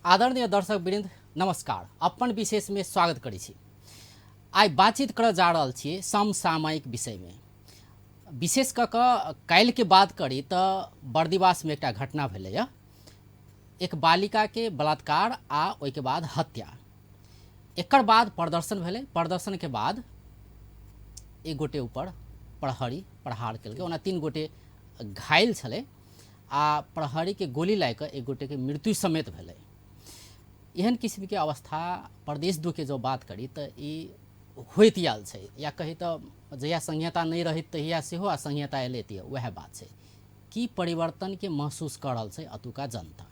आदरणीय दर्शक वृंद नमस्कार। अपन विशेष में स्वागत करी छी। आई बातचीत कर जा रहा छे समसामयिक विषय में। विशेष क काल्हि के बात करी तो बर्दिवास में एक घटना भेलै। एक बालिका के बलात्कार आ ओई के बाद हत्या। एकर बाद प्रदर्शन भेलै। प्रदर्शन के बाद एक गोटे ऊपर प्रहार केलकै। ओना 3 गोटे घायल छलै आ प्रहरी के गोली लाग एक गोटे के मृत्यु समेत भेलै। एहन किस्म के अवस्था प्रदेश 2 के जो बात करी तो ये होइत आयल छै, या कही तो जहिया संहिता नहीं रही तहिया से हो आ संहिता एले त वह बात छै कि परिवर्तन के महसूस कर रहल छै अतुका जनता।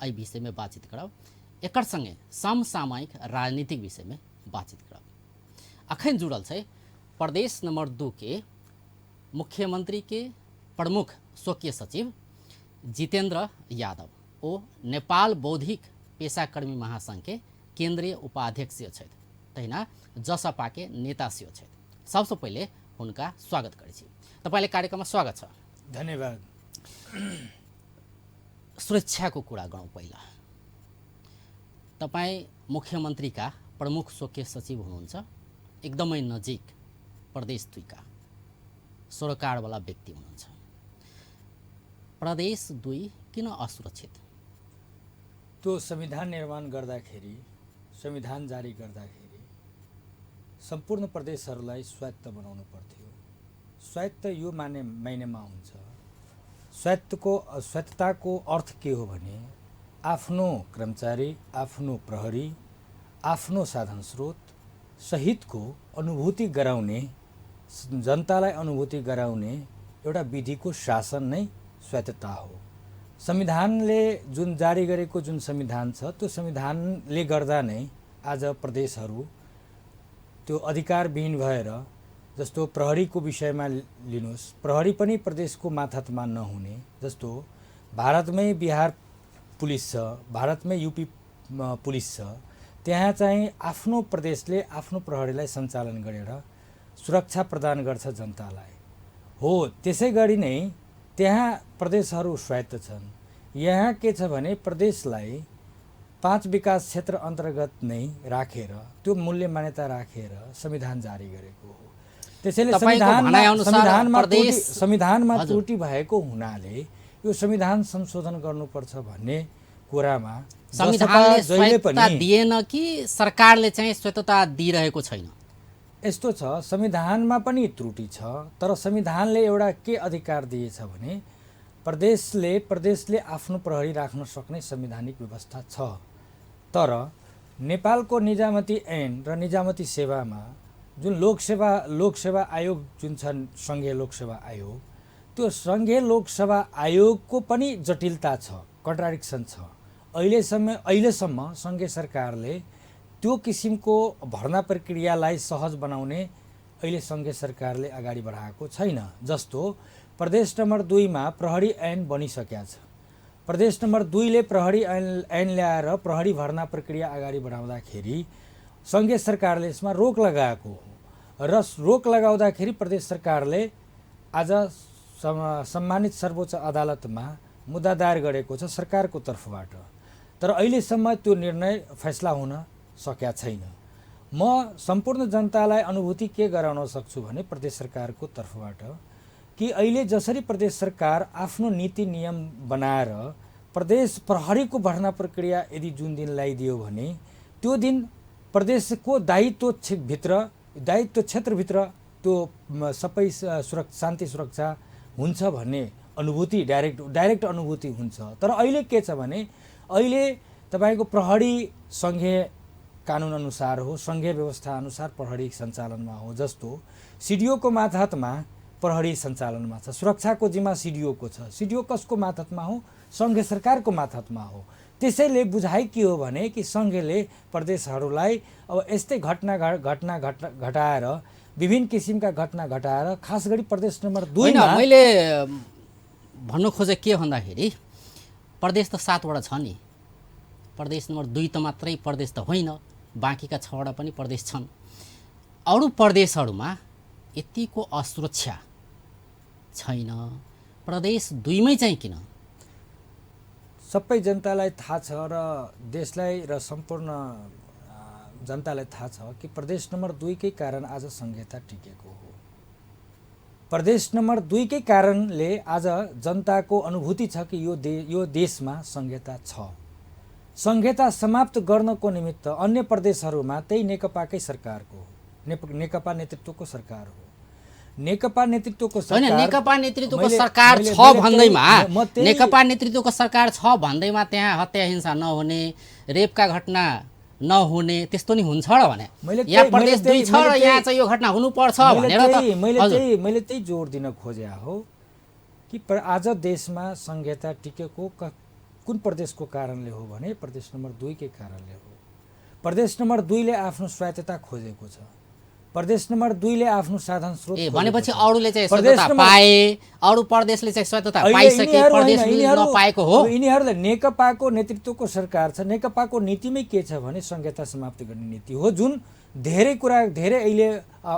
एहि विषय में बातचीत करब। एकर संगे समसामयिक राजनीतिक विषय में बातचीत करब। अखन जुड़ल छै प्रदेश नंबर 2 के मुख्यमंत्री के प्रमुख स्वकीय सचिव जितेंद्र यादव। ओ नेपाल बौद्धिक पेशाकर्मी महासंघ के केंद्रीय उपाध्यक्ष छथि, तहिना जसपा के नेता सेहो छथि। सबसे पहले उनका स्वागत करै छी। तपाईले कार्यक्रममा स्वागत छ। धन्यवाद। सुरक्षा को कुरा गरौँ। पहिला तपाई मुख्यमंत्री का प्रमुख स्वकीय सचिव हुनुहुन्छ, एकदमै नजिक प्रदेश 2 का सरकार वाला व्यक्ति हुनुहुन्छ। प्रदेश 2 किन असुरक्षित? त्यो संविधान निर्माण गर्दाखेरि, संविधान जारी गर्दाखेरि सम्पूर्ण प्रदेशहरूलाई स्वायत्त बनाउनु पर्थ्यो। स्वायत्त यो मानेमा हुन्छ। स्वायत्तताको अर्थ के हो भने आफ्नो कर्मचारी, आफ्नो प्रहरी, आफ्नो साधन स्रोत सहितको अनुभूति गराउने, जनतालाई अनुभूति गराउने एउटा विधिको शासन नै स्वायत्तता हो। संविधानले जुन जारी गरेको जुन संविधान छ, त्यो संविधानले गर्दा नै आज प्रदेशहरू त्यो अधिकारविहीन भएर, जस्तो प्रहरीको विषयमा लिनुस्, प्रहरी पनि प्रदेशको मातहतमा नहुने, जस्तो भारतमै बिहार पुलिस छ, भारतमै यूपी पुलिस छ, त्यहाँ चाहिँ आफ्नो प्रदेशले आफ्नो प्रहरीलाई सञ्चालन गरेर सुरक्षा प्रदान गर्छ जनतालाई। हो, त्यसै गरी नै त्यहाँ प्रदेशहरू स्वायत्त छन्। यहाँ के छ भने प्रदेशलाई 5 विकास क्षेत्र अन्तर्गत नै राखेर, त्यो मूल्य मान्यता राखेर संविधान जारी गरेको हो। त्यसैले संविधानमा त्रुटि भएको हुनाले यो संविधान संशोधन गर्नुपर्छ भन्ने कुरामा संविधानले स्वायत्तता दिएन कि सरकारले चाहिँ स्वायत्तता दिइरहेको छैन? यस्तो छ, संविधानमा पनि त्रुटि छ, तर संविधानले एउटा के अधिकार दिएछ भने प्रदेशले आफ्नो प्रहरी राख्न सक्ने संवैधानिक व्यवस्था छ। तर नेपालको निजामती ऐन र निजामती सेवामा जुन लोकसेवा आयोग जुन छन्, संघीय लोकसेवा आयोग, त्यो संघीय लोकसेवा आयोगको पनि जटिलता छ, कन्ट्राडिक्सन छ। अहिलेसम्म संघीय सरकारले त्यो किसिमको भर्ना प्रक्रियालाई सहज बनाउने अहिले संघीय सरकारले अगाडि बढाएको छैन। जस्तो प्रदेश नम्बर 2 मा प्रहरी ऐन बनिसकेको छ। प्रदेश नम्बर 2 ले प्रहरी ऐन ल्याएर प्रहरी भर्ना प्रक्रिया अगाडि बढाउँदाखेरि संघीय सरकारले यसमा रोक लगाएको हो र रोक लगाउँदाखेरि प्रदेश सरकारले आज सम्मानित सर्वोच्च अदालतमा मुद्दा दायर गरेको छ सरकारको तर्फबाट। तर अहिलेसम्म त्यो निर्णय फैसला हुन सकेका छैन। म सम्पूर्ण जनतालाई अनुभूति के गराउन सक्छु भने प्रदेश सरकारको तर्फबाट कि अहिले जसरी प्रदेश सरकार आफ्नो नीति नियम बनाएर प्रदेश प्रहरीको भर्ना प्रक्रिया यदि जुन दिन लगाइदियो भने त्यो दिन प्रदेशको दायित्व क्षेत्रभित्र त्यो सबै शान्ति सुरक्षा हुन्छ भन्ने अनुभूति डाइरेक्ट अनुभूति हुन्छ। तर अहिले के छ भने अहिले तपाईको प्रहरी संघीय कानुन अनुसार हो, संघीय व्यवस्था अनुसार प्रहरी सञ्चालनमा हो। जस्तो सीडीओ को मातहतमा प्रहरी सञ्चालनमा छ, सुरक्षाको जिम्मा सीडीओ को छ। सीडीओ कसको मातहतमा हो? संघीय सरकारको मातहतमा हो। त्यसैले बुझाइ के हो भने कि संघले प्रदेशहरूलाई अब यस्तै घटना घटाएर विभिन्न किसिमका घटना घटाएर खास गरी प्रदेश नम्बर 2 मा मैले भन्नु खोजे के भन्दाखेरि प्रदेश त 7 वटा छ नि। प्रदेश नम्बर 2 त मात्रै प्रदेश त होइन, बाँकीका 6 वटा पनि प्रदेश छन्। अरू प्रदेशहरूमा यतिको असुरक्षा छैन, प्रदेश 2 मै चाहिँ किन? सबै जनतालाई थाहा छ र देशलाई र सम्पूर्ण जनतालाई थाहा छ कि प्रदेश नम्बर 2 कै कारण आज संहिता टिकेको हो। प्रदेश नम्बर 2 कै कारणले आज जनताको अनुभूति छ कि यो देशमा संहिता छ। संहिता समाप्त गर्नको निमित्त अन्य प्रदेशहरूमा त्यही नेकपाकै सरकारको नेकपा नेतृत्वको सरकार हो। नेकपा नेतृत्वको सरकार होइन, नेकपा नेतृत्वको सरकार छ भन्दैमा नेकपा नेतृत्वको सरकार छ भन्दैमा त्यहाँ हत्या हिंसा नहुने, रेपका घटना नहुने त्यस्तो नि हुन्छ र भने यहाँ प्रदेश 2 छ र यहाँ चाहिँ यो घटना हुनुपर्छ भनेर त मैले त्यही जोड दिन खोजे हो कि आज देशमा संहिता टिकेको कुन प्रदेशको कारणले हो भने प्रदेश नम्बर 2 कै कारणले हो। प्रदेश नम्बर 2 ले आफ्नो स्वायत्तता खोजेको छ। प्रदेश नम्बर 2 ले आफ्नो साधन स्रोत भनेपछि अरूले चाहिँ स्वायत्तता पाए, अरू प्रदेशले चाहिँ स्वायत्तता पाइसके, प्रदेश नपाएको हो। यिनीहरूले नेकपाको नेतृत्वको सरकार छ। नेकपाको नीतिमै के छ भने संहिता समाप्त गर्ने नीति हो, जुन धेरै अहिले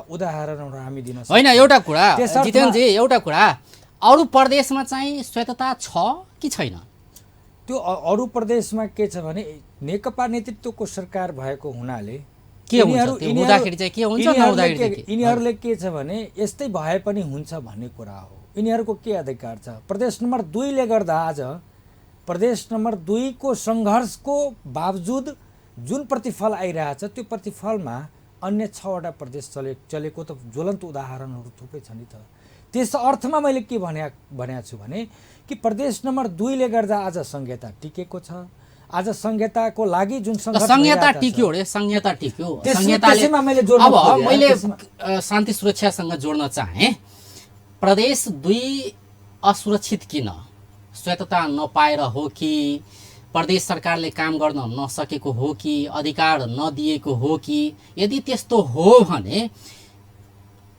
उदाहरणहरू हामी दिन सक्छौँ। होइन, एउटा कुरा जितेनजी, एउटा कुरा अरू प्रदेशमा चाहिँ स्वायत्तता छ कि छैन? त्यो अरू प्रदेशमा के छ भने नेकपा नेतृत्वको सरकार भएको हुनाले के हुन्छ, त्यो हुँदाखेरि चाहिँ के हुन्छ, नहुँदाखेरि के? यिनीहरूले के छ भने यस्तै भए पनि हुन्छ भन्ने कुरा हो। यिनीहरूको के अधिकार छ? प्रदेश नम्बर 2 ले गर्दा आज प्रदेश नम्बर 2 को सङ्घर्षको बावजुद जुन प्रतिफल आइरहेछ त्यो प्रतिफलमा अन्य 6 वटा प्रदेश चलेको त ज्वलन्त उदाहरणहरू थुप्रै छ नि त। त्यस अर्थमा मैले के भनेको छु भने कि प्रदेश नम्बर 2 ले गर्दा आज संहिता टिकेको छ। आज संहिताको लागि जुन संहिता टिक्यो रे, संहिता टिक्यो, संहिताले अब मैले शान्ति सुरक्षासँग जोड्न चाहे। प्रदेश 2 असुरक्षित किन? स्वायत्तता नपाएर हो कि प्रदेश सरकारले काम गर्न नसकेको हो कि अधिकार नदिएको हो कि? यदि त्यस्तो हो भने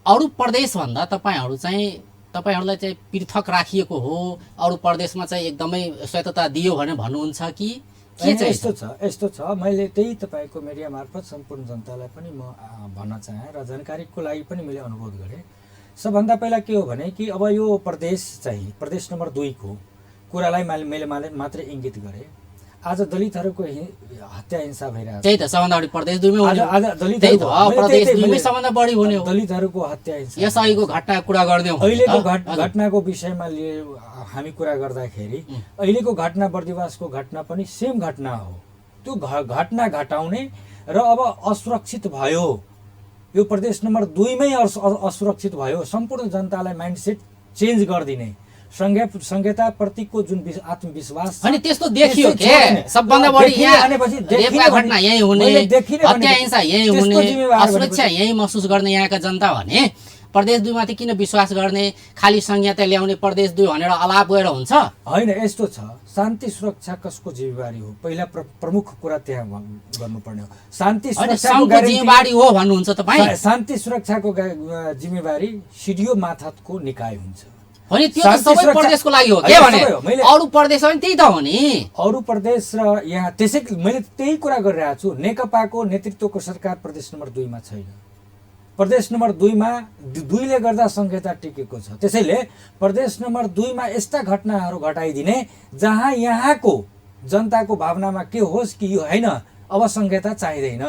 अरू प्रदेशभन्दा तपाईहरूलाई चाहिँ पृथक राखिएको हो, अरू प्रदेशमा चाहिँ एकदमै स्वायत्तता दियो भने भन्नुहुन्छ कि के चाहिँ? यस्तो छ मैले त्यही तपाईँको मिडिया मार्फत सम्पूर्ण जनतालाई पनि म भन्न चाहेँ र जानकारीको लागि पनि मैले अनुरोध गरेँ। सबभन्दा पहिला के हो भने कि अब यो प्रदेश चाहिँ प्रदेश नम्बर 2 को कुरालाई मैले मात्रै इङ्गित गरेँ। आज दलितहरूको हत्या हिंसा भइरहेको छ। त्यही त सबभन्दा बढी प्रदेश 2 मै हुने। आज त्यही त प्रदेश 2 मै सबभन्दा बढी हुने हो दलितहरूको हत्या हिंसा। यसैको घटना कुरा गर्दै हो। अहिलेको घटनाको विषयमा हामी कुरा गर्दाखेरि अहिलेको घटना बर्दिवासको घटना पनि सेम घटना हो। त्यो घटना घटाउने र अब असुरक्षित भयो, यो प्रदेश नम्बर 2 मै असुरक्षित भयो, सम्पूर्ण जनतालाई माइन्डसेट चेन्ज गरिदिने संहिता प्रतिको जुन आत्मविश्वास अनि त्यस्तो देखियो के सबभन्दा बढी यहाँ रेपका घटना यही हुने, हत्या हिंसा यही हुने, असुरक्षा यही महसुस गर्ने यहाँका जनता भने प्रदेश 2 माथि किन विश्वास गर्ने? खाली संहिता ल्याउने प्रदेश 2 भनेर अलाप गएर हुन्छ? होइन, यस्तो छ, शान्ति सुरक्षा कसको जिम्मेवारी हो? पहिला प्रमुख कुरा त्यहाँ गर्नुपर्ने हो। शान्ति सुरक्षाको जिम्मेवारी हो भन्नुहुन्छ तपाईँ? शान्ति सुरक्षाको जिम्मेवारी सिडिओ मार्फतको निकाय हुन्छ। होइन, त्यो त सबै प्रदेशको लागि हो के भने? अरू प्रदेश पनि त्यही त हो नि। अरू प्रदेश र यहाँ त्यसै मैले त्यही कुरा गरिरहेको छु। नेकपाको नेतृत्वको सरकार प्रदेश नम्बर 2 मा छैन। प्रदेश नम्बर 2 मा 2 ले गर्दा संहिता टिकेको छ। त्यसैले प्रदेश नम्बर 2 मा यस्ता घटनाहरू घटाइदिने जहाँ यहाँको जनताको भावनामा के होस् कि यो होइन अब संहिता चाहिँदैन,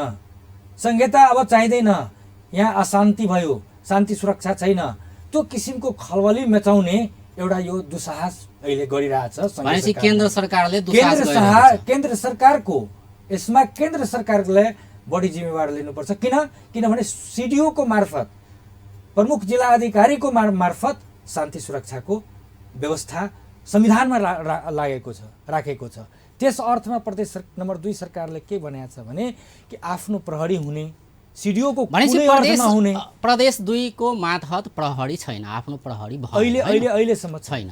संहिता अब चाहिँदैन, यहाँ अशान्ति भयो, शान्ति सुरक्षा छैन, त्यो किसिमको खलबली मचाउने एउटा यो दुस्साहस अहिले गरिरहेछ केन्द्र सरकारले। केन्द्र सरकारको यसमा केन्द्र सरकारले बढी जिम्मेवारी लिनुपर्छ। किनभने सिडिओको मार्फत, प्रमुख जिल्ला अधिकारीको मार्फत शान्ति सुरक्षाको व्यवस्था संविधानमा राखेको छ। त्यस अर्थमा प्रदेश नम्बर 2 सरकारले के भनेको छ भने कि आफ्नो प्रहरी हुने, सिडिओको कुनै अर्थ नहुने। प्रदेश 2 को मातहत प्रहरी छैन, आफ्नो प्रहरी अहिलेसम्म छैन।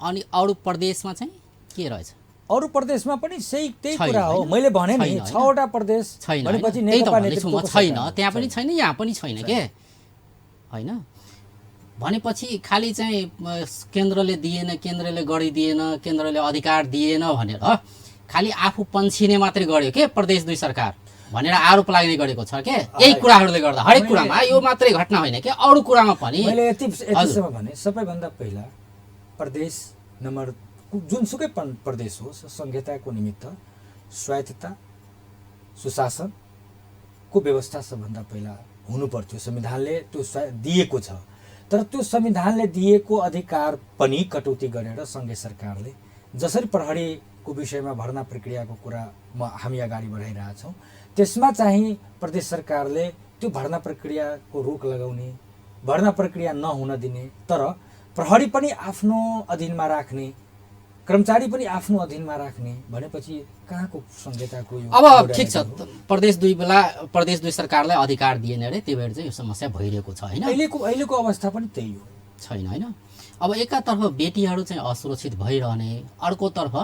अनि अरू प्रदेशमा चाहिँ के रहेछ? अरू प्रदेशमा पनि त्यही कुरा हो। मैले भने नि 6 वटा प्रदेश भनेपछि नेकपा नेतृत्वको छैन, त्यहाँ पनि छैन, यहाँ पनि छैन के होइन भनेपछि खालि चाहिँ केन्द्रले दिएन, केन्द्रले गरिदिएन, केन्द्रले अधिकार दिएन भनेर खालि आफू पन्छिने मात्रै गर्यो के प्रदेश 2 सरकार भनेर आरोप लाग्ने गरेको छ के? यही कुराहरूले गर्दा हरेक कुरामा यो मात्रै घटना होइन के, अरू कुरामा पनि। मैले यतिसम्म भने सबैभन्दा पहिला प्रदेश नम्बर जुनसुकै प्रदेश होस् संहिताको निमित्त स्वायत्तता सुशासनको व्यवस्था सबभन्दा पहिला हुनुपर्थ्यो। संविधानले त्यो दिएको छ, तर त्यो संविधानले दिएको अधिकार पनि कटौती गरेर सङ्घीय सरकारले जसरी प्रहरीको विषयमा भर्ना प्रक्रियाको कुरा हामी अगाडि बढाइरहेछौँ, त्यसमा चाहिँ प्रदेश सरकारले त्यो भर्ना प्रक्रियाको रोक लगाउने, भर्ना प्रक्रिया नहुन दिने, तर प्रहरी पनि आफ्नो अधीनमा राख्ने, कर्मचारी पनि आफ्नो अधीनमा राख्ने भनेपछि कहाँको संहिताको यो अब ठिक छ। प्रदेश 2 सरकारलाई अधिकार दिएन अरे, त्यही भएर चाहिँ यो समस्या भइरहेको छ होइन। अहिलेको अवस्था पनि त्यही हो छैन होइन। अब एकातर्फ बेटीहरू चाहिँ असुरक्षित भइरहने, अर्कोतर्फ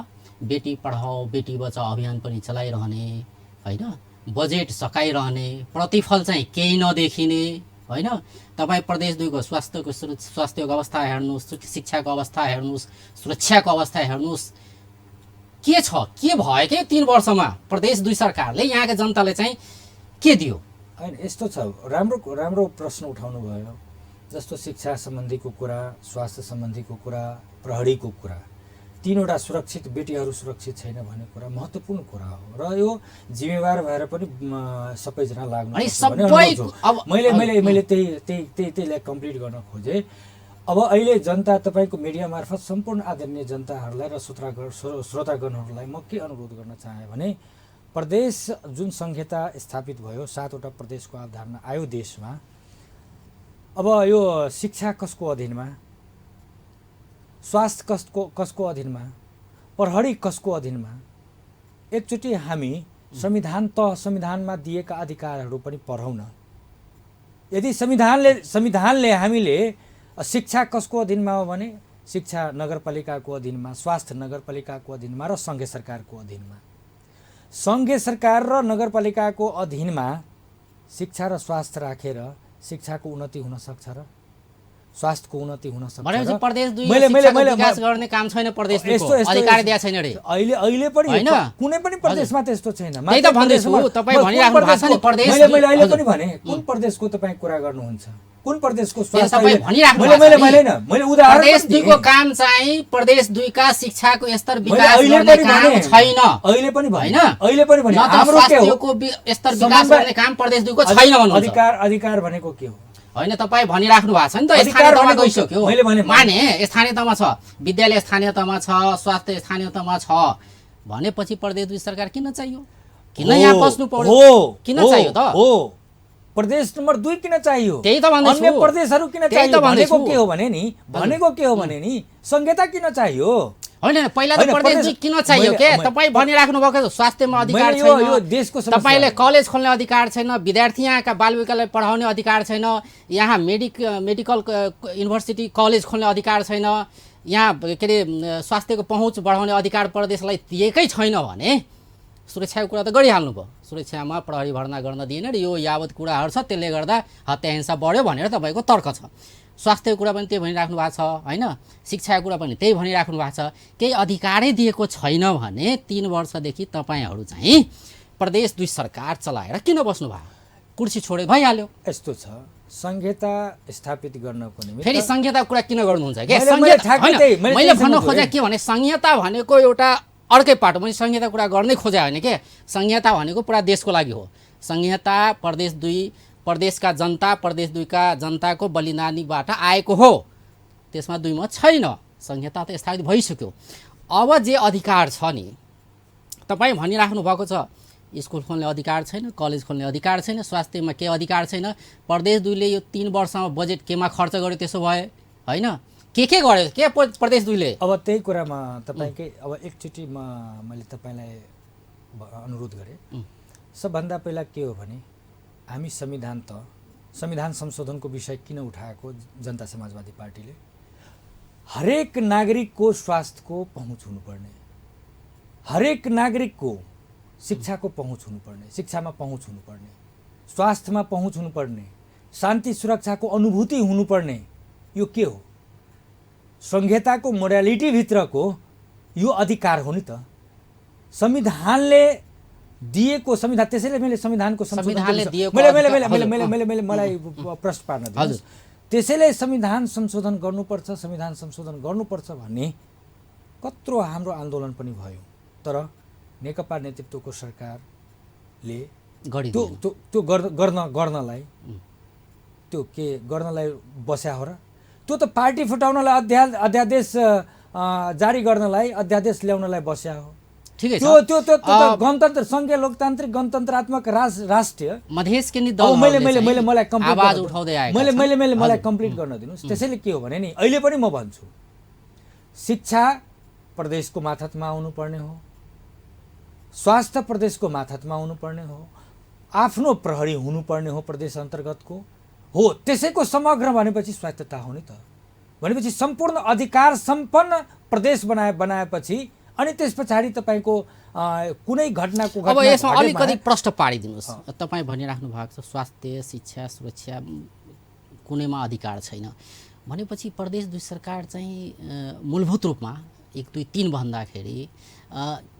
बेटी पढाओ बेटी बचाओ अभियान पनि चलाइरहने होइन, बजेट सकाइरहने, प्रतिफल चाहिँ केही नदेखिने होइन। तपाईँ प्रदेश 2 को स्वास्थ्यको अवस्था हेर्नुहोस्, शिक्षाको अवस्था हेर्नुहोस्, सुरक्षाको अवस्था हेर्नुहोस्, के छ के भयो के 3 वर्षमा प्रदेश 2 सरकारले यहाँका जनताले चाहिँ के दियो? होइन यस्तो छ, राम्रो प्रश्न उठाउनु भयो। जस्तो शिक्षा सम्बन्धीको कुरा, स्वास्थ्य सम्बन्धीको कुरा, प्रहरीको कुरा, तीनवटा सुरक्षित, बेटीहरू सुरक्षित छैन भन्ने कुरा महत्त्वपूर्ण कुरा हो र यो जिम्मेवार भएर पनि सबैजना लाग्नु पर्छ। मैले त्यहीलाई कम्प्लिट गर्न खोजेँ। अब अहिले जनता, तपाईँको मिडिया मार्फत सम्पूर्ण आदरणीय जनताहरूलाई र श्रोतागणहरूलाई म के अनुरोध गर्न चाहेँ भने, प्रदेश जुन संहिता स्थापित भयो, 7वटा प्रदेशको अवधारणा आयो देशमा। अब यो शिक्षा कसको अधीनमा, स्वास्थ्य कसको अधीनमा, प्रहरी कसको अधीनमा, एकचोटि हामी संविधानमा दिएका अधिकारहरू पनि पढौँ न। यदि संविधानले हामीले शिक्षा कसको अधीनमा हो भने शिक्षा नगरपालिकाको अधीनमा, स्वास्थ्य नगरपालिकाको अधीनमा र सङ्घीय सरकारको अधीनमा। सङ्घीय सरकार र नगरपालिकाको अधीनमा शिक्षा र स्वास्थ्य राखेर शिक्षाको उन्नति हुन सक्छ र स्वास्थ्यको उन्नति हुन सक्छ। भनेपछि प्रदेश 2 शिक्षाको विकास गर्ने काम छैन, प्रदेश 2 को अधिकार दिया छैन रे। अहिले पनि कुनै पनि प्रदेशमा त्यस्तो छैन। त्यही त भन्दैछु, तपाई भनिराख्नु भएको छ नि प्रदेश। मैले अहिले पनि भने कुन प्रदेशको तपाईँ कुरा गर्नुहुन्छ, कुन प्रदेशको स्वास्थ्य तपाईँ भनिराख्नु मैले उदाहरण प्रदेश 2 को काम चाहिँ प्रदेश 2 का शिक्षाको स्तर विकास गर्ने काम छैन। अहिले पनि भने हाम्रो स्वास्थ्यको स्तर विकास गर्ने काम प्रदेश 2 को छैन भन्नुहुन्छ। अधिकार भनेको के हो? होइन, तपाईँ भनिराख्नु भएको छ नि त, स्थानीय तहमा गइसक्यो। माने स्थानीय तहमा छ, विद्यालय स्थानीय तहमा छ, स्वास्थ्य स्थानीय तहमा छ भनेपछि प्रदेश 2 सरकार किन चाहियो? किन यहाँ पस्नु पर्यो? किन चाहियो त? प्रदेश नम्बर 2 किन चाहियो? त्यही त भन्दैछु। अन्य प्रदेशहरू किन चाहियो? भनेको के हो भने नि संहिता किन चाहियो? होइन, पहिला त प्रदेश 2 किन चाहियो के? तपाईँ भनिराख्नु भएको स्वास्थ्यमा अधिकार छैन, तपाईँले कलेज खोल्ने अधिकार छैन, विद्यार्थी यहाँका बालबालिकालाई पढाउने अधिकार छैन, यहाँ मेडिकल युनिभर्सिटी कलेज खोल्ने अधिकार छैन, यहाँ के अरे स्वास्थ्यको पहुँच बढाउने अधिकार प्रदेशलाई दिएकै छैन भने सुरक्षाको कुरा त गरिहाल्नु भयो। सुरक्षामा प्रहरी भर्ना गर्न दिएन र यो यावत कुराहरू छ, त्यसले गर्दा हत्या हिंसा बढ्यो भनेर तपाईँको तर्क छ। स्वास्थ्यको कुरा पनि त्यही भनिराख्नु भएको छ होइन, शिक्षाको कुरा पनि त्यही भनिराख्नु भएको छ। केही अधिकारै दिएको छैन भने 3 वर्षदेखि तपाईँहरू चाहिँ प्रदेश 2 सरकार चलाएर किन बस्नु भयो? कुर्सी छोडे भइहाल्यो। यस्तो छ, संहिता स्थापित गर्नको निमित्त फेरि संहिता कुरा किन गर्नुहुन्छ के? मैले भन्न खोजेँ के भने संहिता भनेको एउटा अर्कै पाटो। मैले संहिता कुरा गर्नै खोजे होइन के। संहिता भनेको पुरा देशको लागि हो। संहिता प्रदेशका जनता, प्रदेश 2 का जनताको बलिदानीबाट आएको हो, त्यसमा 2 मत छैन। संहिता त स्थापित भइसक्यो। अब जे अधिकार छ नि, तपाईँ भनिराख्नु भएको छ स्कुल खोल्ने अधिकार छैन, कलेज खोल्ने अधिकार छैन, स्वास्थ्यमा के अधिकार छैन। प्रदेश 2 ले यो 3 वर्षमा बजेट केमा खर्च गर्यो त्यसो भए होइन? के गर्यो के प्रदेश 2 ले? अब त्यही कुरामा तपाईँकै अब एकचोटि मैले तपाईँलाई अनुरोध गरेँ। सबभन्दा पहिला के हो भने हामी संविधान संशोधनको विषय किन उठाएको? जनता समाजवादी पार्टीले हरेक नागरिकको स्वास्थ्यको पहुँच हुनुपर्ने, हरेक नागरिकको शिक्षाको पहुँच हुनुपर्ने, शिक्षामा पहुँच हुनुपर्ने, स्वास्थ्यमा पहुँच हुनुपर्ने, शान्ति सुरक्षाको अनुभूति हुनुपर्ने, यो के हो? संहिताको मोडालिटी भित्रको यो अधिकार हो नि त। संविधानले दिएको संविधान, त्यसैले मैले संविधानको मलाई प्रश्न पार्न दिनुहोस्। त्यसैले संविधान संशोधन गर्नुपर्छ भन्ने कत्रो हाम्रो आन्दोलन पनि भयो, तर नेकपा नेतृत्वको सरकारले त्यो त्यो त्यो गर्नलाई त्यो के गर्नलाई बस्या हो र? त्यो त पार्टी फुटाउनलाई अध्यादेश जारी गर्नलाई, अध्यादेश ल्याउनलाई बस्या हो। ठिकै छ। त्यो त्यो त्यो गणतन्त्र, संघीय लोकतान्त्रिक गणतन्त्रात्मक राष्ट्रिय मधेस के नि मलाई आवाज उठाउँदै आएका मैले मलाई कम्प्लिट गर्न दिनुस्। त्यसैले के हो भने नि, अहिले पनि म भन्छु, शिक्षा प्रदेशको माथामा आउनुपर्ने हो, स्वास्थ्य प्रदेशको माथामा आउनुपर्ने हो, आफ्नो प्रहरी हुनुपर्ने हो प्रदेश अन्तर्गतको हो। त्यसैको समग्र भनेपछि स्वायत्तता हो नि त। भनेपछि सम्पूर्ण अधिकार सम्पन्न प्रदेश बनाएपछि अनि त्यस पछाडि तपाईँको कुनै घटनाको अब यसमा अलिकति प्रश्न पारिदिनुहोस्। तपाईँ भनिराख्नु भएको छ स्वास्थ्य, शिक्षा, सुरक्षा कुनैमा अधिकार छैन भनेपछि प्रदेश दुई सरकार चाहिँ मूलभूत रूपमा 1 2 3 भन्दाखेरि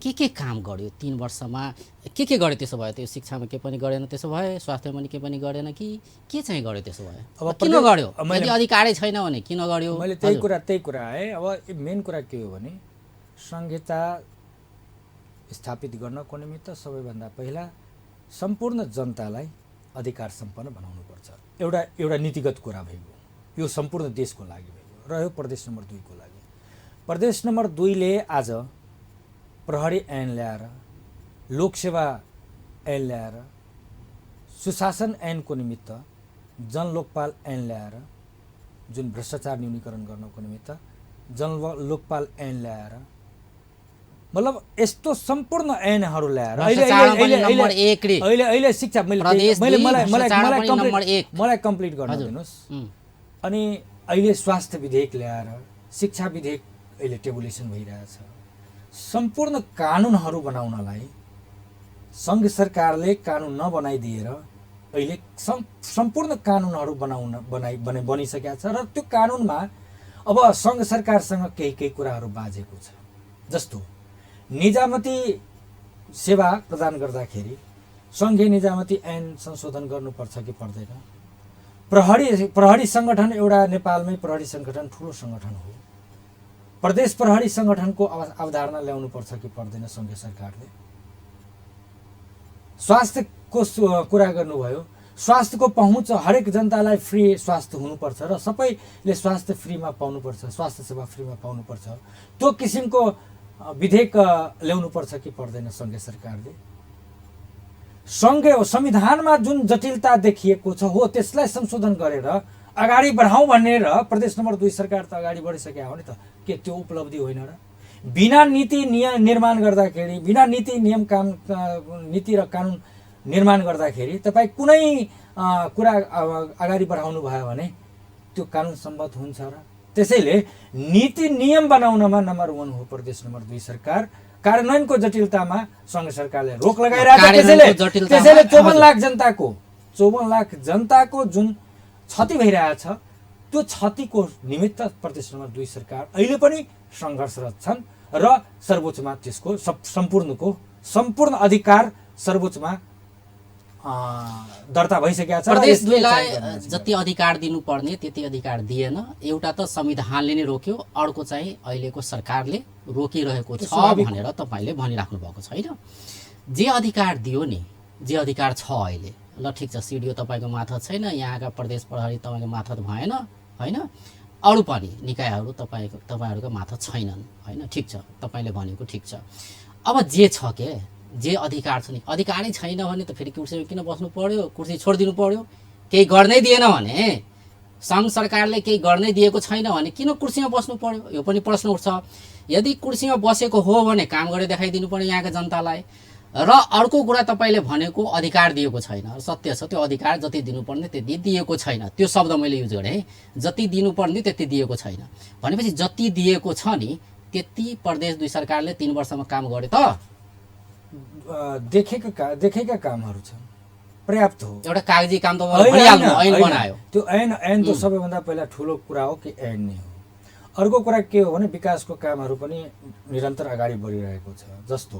के काम गर्यो 3 वर्षमा? के गर्यो त्यसो भयो? त्यो शिक्षामा के पनि गरेन त्यसो भए, स्वास्थ्यमा पनि के पनि गरेन कि के चाहिँ गर्यो त्यसो भए? अब किन गर्यो? यदि अधिकारै छैन भने किन गर्यो? मैले त्यही कुरा है। अब मेन कुरा के हो भने संहिता स्थापित गर्नको निमित्त सबैभन्दा पहिला सम्पूर्ण जनतालाई अधिकार सम्पन्न बनाउनुपर्छ। एउटा नीतिगत कुरा भएको, यो सम्पूर्ण देशको लागि भएको रह्यो। प्रदेश नम्बर 2 को लागि, प्रदेश नम्बर 2 ले आज प्रहरी ऐन ल्याएर, लोकसेवा ऐन ल्याएर, सुशासन ऐनको निमित्त जनलोकपाल ऐन ल्याएर, जुन भ्रष्टाचार न्यूनीकरण गर्नको निमित्त जनलोकपाल ऐन ल्याएर, मतलब यस्तो सम्पूर्ण ऐनहरू ल्याएर अहिले शिक्षा मलाई कम्प्लिट गर्न दिनुहोस्। अनि अहिले स्वास्थ्य विधेयक ल्याएर, शिक्षा विधेयक अहिले टेबुलेसन भइरहेछ। सम्पूर्ण कानुनहरू बनाउनलाई सङ्घ सरकारले कानुन नबनाइदिएर अहिले सम्पूर्ण कानुनहरू बनिसकेका छ र त्यो कानुनमा अब सङ्घ सरकारसँग केही कुराहरू बाजेको छ। जस्तो निजामती सेवा प्रदान गर्दाखेरि सङ्घीय निजामती ऐन संशोधन गर्नुपर्छ कि पर्दैन? प्रहरी सङ्गठन एउटा नेपालमै प्रहरी सङ्गठन ठुलो सङ्गठन हो। प्रदेश प्रहरी सङ्गठनको अवधारणा ल्याउनुपर्छ कि पर्दैन सङ्घीय सरकारले? स्वास्थ्यको कुरा गर्नुभयो। स्वास्थ्यको पहुँच हरेक जनतालाई फ्री स्वास्थ्य हुनुपर्छ र सबैले स्वास्थ्य फ्रीमा पाउनुपर्छ, स्वास्थ्य सेवा फ्रीमा पाउनुपर्छ। त्यो किसिमको विधेयक ल्याउनुपर्छ कि पर्दैन सङ्घीय सरकारले? संविधानमा जुन जटिलता देखिएको छ हो त्यसलाई संशोधन गरेर अगाडि बढाउँ भनेर प्रदेश नम्बर 2 सरकार त अगाडि बढिसकेको हो नि त। के त्यो उपलब्धि होइन र? बिना नीति निर्माण गर्दाखेरि, बिना नीति र कानुन निर्माण गर्दाखेरि तपाईँ कुनै कुरा अगाडि बढाउनु भयो भने त्यो कानुन सम्मत हुन्छ र? त्यसैले नीति नियम बनाउनमा नम्बर 1 हो प्रदेश नम्बर 2 सरकार। कार्यान्वयनको जटिलतामा सङ्घ सरकारले रोक लगाइरहेको छ। त्यसैले 54 लाख जनताको जुन क्षति भइरहेछ त्यो क्षतिको निमित्त प्रदेश नम्बर 2 सरकार अहिले पनि सङ्घर्षरत छन् र सर्वोच्चमा त्यसको सम्पूर्ण अधिकार सर्वोच्चमा दर्ता भइसकेका छ। प्रदेश 2 लाई जति अधिकार दिनुपर्ने त्यति अधिकार दिएन। एउटा त संविधानले नै रोक्यो, अर्को चाहिँ अहिलेको सरकारले रोकिरहेको छ भनेर तपाईँले भनिराख्नु भएको छैन। जे अधिकार दियो नि, जे अधिकार छ अहिले, ल ठिक छ, सिडिओ तपाईँको मार्फत छैन, यहाँका प्रदेश प्रहरी तपाईँको मार्फत भएन होइन, अरू पनि निकायहरू तपाईँहरूको मार्फत छैनन् होइन, ठिक छ, तपाईँले भनेको ठिक छ। अब जे छ के, जे अधिकार छ नि, अधिकारै छैन भने त फेरि कुर्सीमा किन बस्नु पर्यो? कुर्सी छोडिदिनु पर्यो? केही गर्नै दिएन भने, सङ्घ सरकारले केही गर्नै दिएको छैन भने किन कुर्सीमा बस्नु पर्यो? यो पनि प्रश्न उठ्छ। यदि कुर्सीमा बसेको हो भने काम गरेर देखाइदिनु पर्यो यहाँका जनतालाई। र अर्को कुरा तपाईँले भनेको अधिकार दिएको छैन, सत्य छ, त्यो अधिकार जति दिनुपर्ने त्यति दिएको छैन। त्यो शब्द मैले युज गरेँ, जति दिनुपर्ने त्यति दिएको छैन भनेपछि जति दिएको छ नि त्यति प्रदेश 2 सरकारले 3 वर्षमा काम गरे त? देखेका कामहरू छन्, पर्याप्त हो। एउटा कागजी काम त ऐन बनायो, त्यो ऐन त सबैभन्दा पहिला ठुलो कुरा हो कि ऐन नै हो। अर्को कुरा के हो भने विकासको कामहरू पनि निरन्तर अगाडि बढिरहेको छ। जस्तो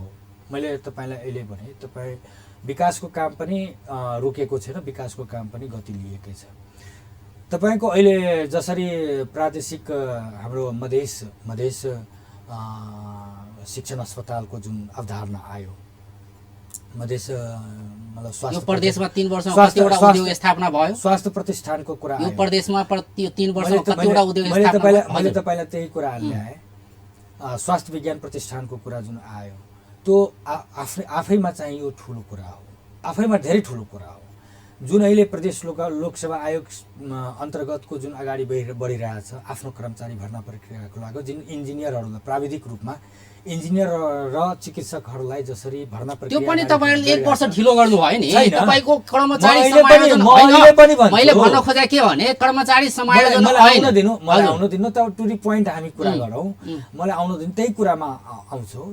मैले तपाईँलाई अहिले भने, तपाईँ विकासको काम पनि रोकेको छैन, विकासको काम पनि गति लिएकै छ। तपाईँको अहिले जसरी प्रादेशिक हाम्रो मधेस शिक्षण अस्पतालको जुन अवधारणा आयो, मधेस मतलब यो स्वास्थ्य प्रदेशमा 3 वर्षमा स्वास्थ्य- कतिवटा स्वास्थ्य- उद्योग स्थापना भयो? स्वास्थ्य प्रतिष्ठानको कुरा यो आयो। प्रदेशमा 3 वर्षमा कतिवटा उद्योग मैले स्थापना तपाईँलाई भयो? मैले हजुर। तपाईँलाई त्यही कुरा ल्याएँ। स्वास्थ्य विज्ञान प्रतिष्ठानको कुरा जुन आयो त्यो आफैमा चाहिँ यो ठुलो कुरा हो, आफैमा धेरै ठुलो कुरा हो। जुन अहिले प्रदेश लोकसेवा आयोग अन्तर्गतको जुन अगाडि बढिरहेछ आफ्नो कर्मचारी भर्ना प्रक्रियाको लागि, जुन इन्जिनियरहरूलाई प्राविधिक रूपमा इन्जिनियर र चिकित्सकहरूलाई जसरी भर्ना त्यो प्रक्रिया पनि अगाडि तपाईले 1 वर्ष बढिरहेछ। ढिलो गर्नु भयो नि। छैन। तपाईको कर्मचारी मैले पनि- समायोजन मैले पनि भन्छु। मैले भन्न खोजे के भने कर्मचारी समायोजन मलाई होइन। आउन दिनु, मलाई हजुर। आउन दिनु त टु दी पोइन्ट हामी कुरा गरौँ। मलाई आउन दिनु, त्यही कुरामा आउँछौँ।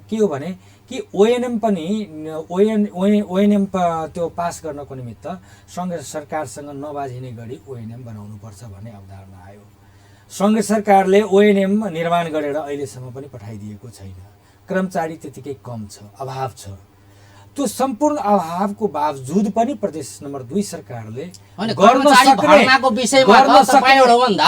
के हो भने कि ओएनएम पनि ओएनएम त्यो पास गर्नको निमित्त सङ्घ सरकारसँग नबाझिने गरी ओएनएम बनाउनुपर्छ भन्ने अवधारणा आयो। सङ्घ सरकारले ओएनएम निर्माण गरेर अहिलेसम्म पनि पठाइदिएको छैन। कर्मचारी त्यतिकै कम छ, अभाव छ। त्यो सम्पूर्ण अभावको बावजुद पनि प्रदेश नम्बर 2 सरकारले होइन, कर्मचारी भर्नाको विषयमा त तपाईहरु भन्दा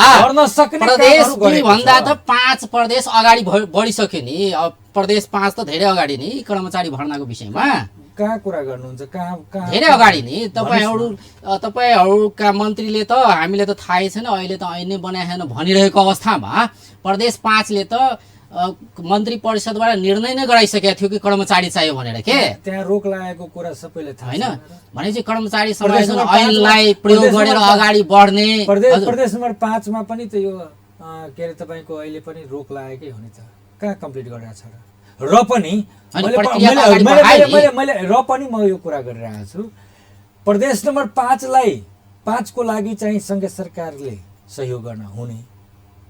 प्रदेश 2 भन्दा त 5 प्रदेश अगाडि बढिसक्यो नि। अब प्रदेश 5 त धेरै अगाडि नि कर्मचारी भर्नाको विषयमा। कहाँ कुरा गर्नुहुन्छ? कहाँ धेरै अगाडि नि। तपाईहरुका मन्त्रीले त हामीले त थाहै छैन, अहिले त ऐन बनाएन भनिरहेको अवस्थामा प्रदेश 5 ले त मन्त्री परिषदबाट निर्णय नै गराइसकेको थियो कि कर्मचारी चाहियो भनेर के। त्यहाँ रोक लागेको कुरा सबैले थाहा हैन छ। भनेपछि कर्मचारी समायोजन ऐनलाई प्रयोग गरेर अगाडि बढ्ने प्रदेश नम्बर 5 मा पनि त यो के अरे तपाईको अहिले पनि रोक लागेकै हो नि त। कहाँ कम्प्लिट गरेको छ र पनि मैले म यो कुरा गरिरहेको छु। प्रदेश नम्बर 5 को लागि चाहिँ सङ्घ सरकारले सहयोग गर्न हुने,